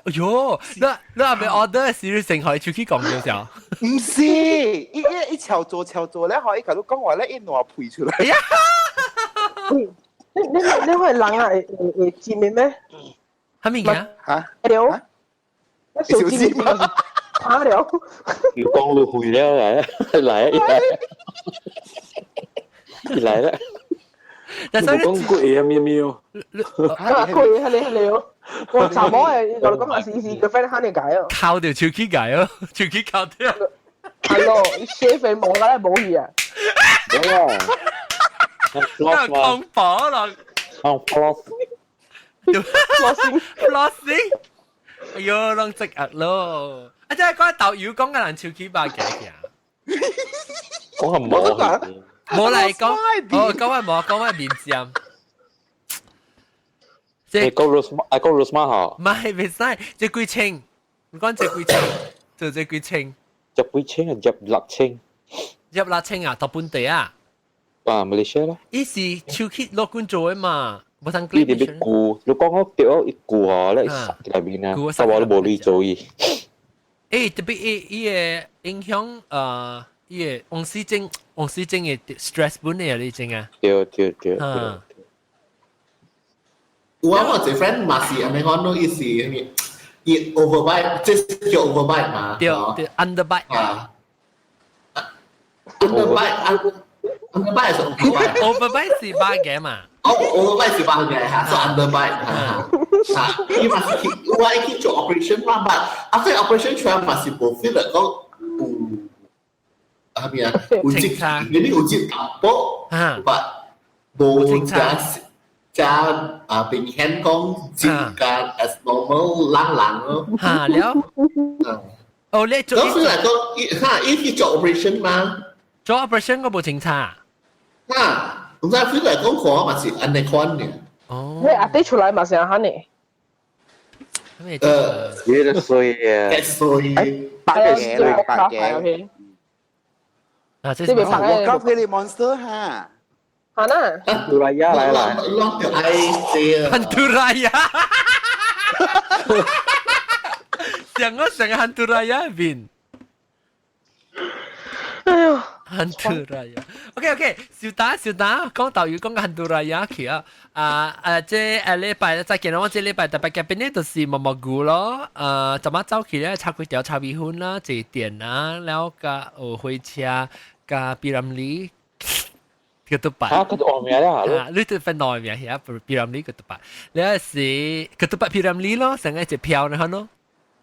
喲，你你係咪 order 時你成可以出去講嘅時候？
唔是，伊伊伊操作操作咧，可以佢都講話咧，伊攞配出來。
哎呀！
你你你會人啊會會會見面咩？
係咪嘅？
嚇？
了，手機打了。
要講到會了嚟來來來啦！
但
係你講鬼啊喵喵！
啊鬼係你係你哦！我查某誒，我講是是個 friend 喊你解哦。
靠掉手機解哦，手機靠掉。
係咯，寫肥冇啦，冇嘢啊。
冇啊！
那空火啦！
空火。
Flossing flossing，哎喲，攏積壓咯！啊，真係講豆油講嘅人手機吧，嘅嘅。
講係冇。
冇嚟講，哦，講話冇，講話面尖。
即係講 rose，啊講 rose 嘛嗬？
唔係，袂使，這幾千，你講這幾千，就這幾千。
入幾千啊？入六千。
入六千啊？到本地啊？
啊，馬來西亞啦。
伊是手機攞官做的嘛，無通。
你哋要顧，你講我對一顧嗬，你塞內面啊，但我都無理做伊。
誒，特別伊伊個影響，伊個王思精，王思精嘅 stress 本嚟啊，你精啊。
對對對對。
有啊，我一個 friend 嘛是按呢講咯，伊是伊 overbite，這是叫 overbite 嘛？
對對，underbite。
啊，underbite，underbite 是 overbite。
overbite 是八嘅嘛？
哦，overbite 是八嘅嚇，是 underbite 嚇嚇。伊嘛是去，我伊去做 operation 嘛，but after operation 出來嘛是無 feel 來講有係咪啊？有這，你有這淡薄，but 無加。加啊明顯講增加 as normal 人人咯。
嚇了。哦，你做。
咁所以嚟講，伊嚇伊去做 operation 嘛？
做 operation 我無清查。
嚇，唔知飛嚟講看嘛是按呢款嘅。
哦。
你阿弟出來嘛是按呢？
有點衰啊。
衰。
白嘅啦，白嘅。
啊，這
是
我交俾你 monster 哈。
係啦。
hantu raya 來啦。
攞條 I 姐啊。
hantu raya。上個上個 hantu raya 邊。
哎呦。
Hantu raya。OK OK，小打小打，講導遊講個 hantu raya 去啊！啊啊，這禮拜再見啦！我這禮拜特別嘅邊呢，就是毛毛菇咯。怎麼走去咧？炒幾條炒米粉啦，坐電啦，然後加有火車加 P. Ramlee ketupat。
嚇，佢外名啦，
你都分內名係啊，P. Ramlee ketupat。你是 ketupat P. Ramlee 咯，成個一票呢，咯。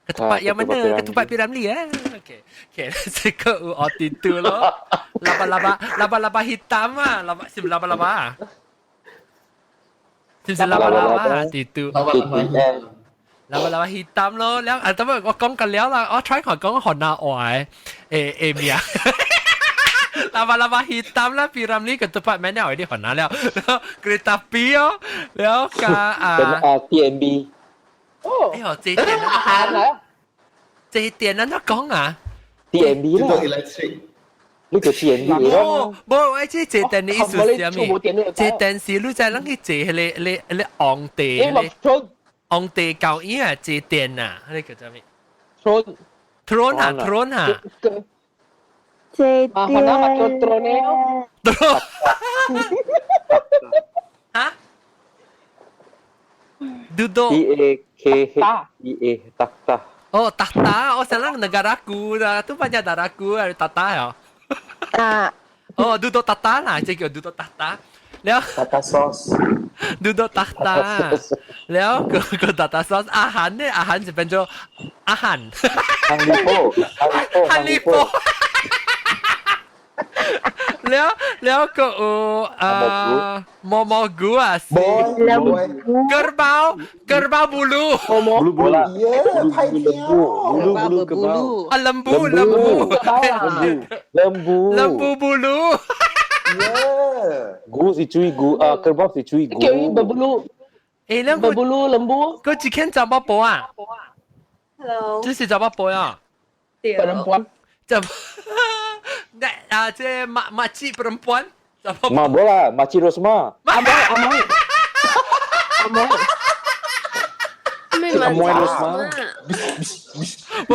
Ketupat yang mana? Ketupat P. Ramlee eh. Okey. Okey, 這個有奧迪度咯。Laba-laba, laba-laba hitam ah, laba 是 laba-laba 啊？是唔是 laba-laba 啊？迪度。laba-laba hitam 咯，了啊，等我講緊了啦，我 try 看講河南話誒誒名。laba-laba hitam 啦，P. Ramlee ketupat 咩了？啲河南了，kereta api 哦，了加啊
啊 TNB。
哦，
哎呦，這電啊，這電咱怎講啊
？TNB 啦，你叫 TNB
咯。無，我這這電的意思是啥物？這電是你在咱去坐彼个、彼個、彼個紅地，紅地交椅啊，這電啊，彼個叫啥物
？Throne。
Throne 啊，throne 啊。
這
電。啊，叫 throne。
Throne。啊？Duduk.
T A K H E A takhta.
Oh, takhta. Oh, sekarang negaraku dah. Tu banyak negaraku ada takhta ya.
啊。
哦，duduk takhta 啦，這叫 duduk takhta。了。
Takhta sauce。
duduk takhta。了個個 takhta sauce 阿韓呢？阿韓就變做阿韓。
漢利波，
漢利波。了了個有啊毛毛菇啊，kerbau kerbau bulu
bulu bulu
派
bulu bulu kerbau
啊 lembu lembu
lembu
lembu bulu
牛是水牛啊，kerbau 是水牛。
叫伊 berbulu。
誒，兩個
berbulu lembu。
嗰一間查某婆啊
？Hello。
這是查某婆啊？
對。
perempuan。
就。啊，這mak makcik perempuan.
Mak bola, makcik Rosma.
Amoy, amoy. Amoy.
Amoy Rosma.
無，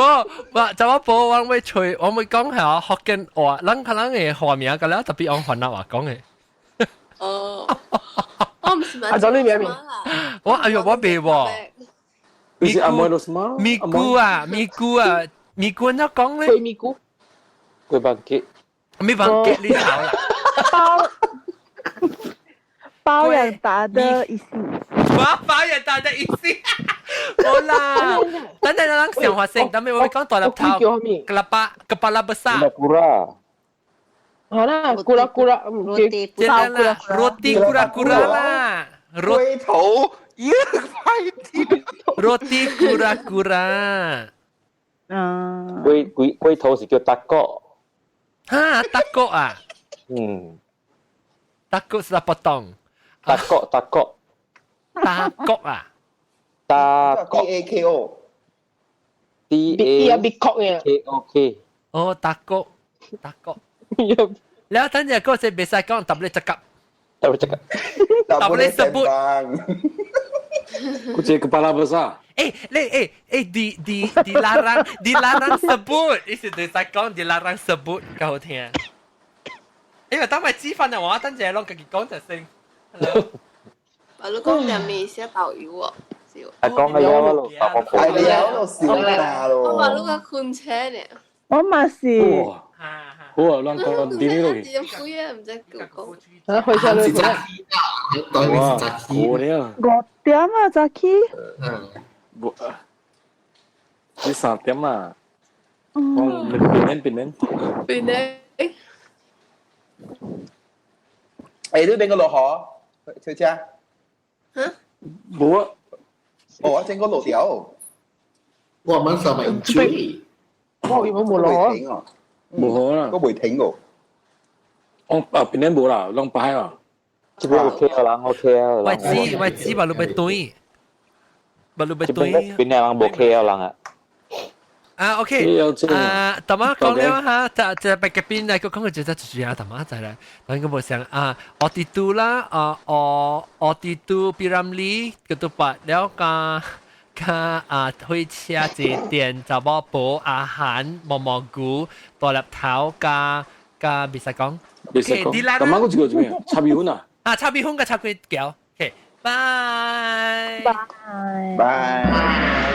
無，查某婆我會吹，我會講係福建話，咱可能會話名個了，特別用河南話講嘅。
哦，我唔是
啊，就你名名。
我哎呦，我未喎。
你是 Amoy Rosma？
咪姑啊，咪姑啊，咪姑怎講咧？
咪姑。
佢 bangkit。
咪 bangkit 你頭啦。
包包養大的意思。
哇，包養大的意思。好啦，等等等等，想法先，等下我講大粒頭，kelapa kepala besar。
Kura。
好啦，kura-kura，
roti
啦，roti kura-kura 啦，
龜頭，耶，快啲
，roti kura-kura。
嗯。
龜龜龜頭是叫 takok。
哈，takok 啊？
嗯。
takok 是 potong。
takok takok。
takok 啊？
takok
D A K O。
D A
B K
K O K。
哦，takok takok。แล้ว等陣嗰隻袂使講 tak boleh cakap。
Tak boleh cakap。
Tak boleh sebut。
嗰隻 kepala besar。
誒，你誒誒，di di dilarang dilarang sebut，意思就係講 dilarang sebut，夠好聽。因為等咪煮飯啊，我等陣攏家己講就先。
我你講兩面寫導遊哦。
係講係啊，咯，
係啊，咯，笑大咯。
我話你個困車呢。
我嘛是。
好啊，亂講啲呢度。
點鬼啊？唔知叫講。
啊，回家
是早起，當然是早起。
5點啊，早起。
嗯。
無，你3點啊？我變變變。
變咧。
誒，你邊個落河？小姐。
嚇？
無啊。
哦，我整個落條。
我們上咪唔追。
我以為冇落河。
無好啦。
我未停過。
我啊，邊啲無啦，攏擺啊。
這邊 OK 啊，人 OK 啊。
我知我知，嘛你欲對，嘛你欲對。
邊啲人無 OK 啊，人啊。
啊，OK，啊，大媽講了哈，就就白嗰邊來個講個就在住啊，大媽在啦，但個無想啊，奧迪都啦，啊，奧奧迪都 P. Ramlee ketupat 了加加啊，火車坐電查某婆阿韓毛毛菇大粒頭加佮袂使講。
袂使講。咁晚我這個做咩？炒米粉啊？
啊，炒米粉佮炒粿條。OK，拜。
拜。
拜。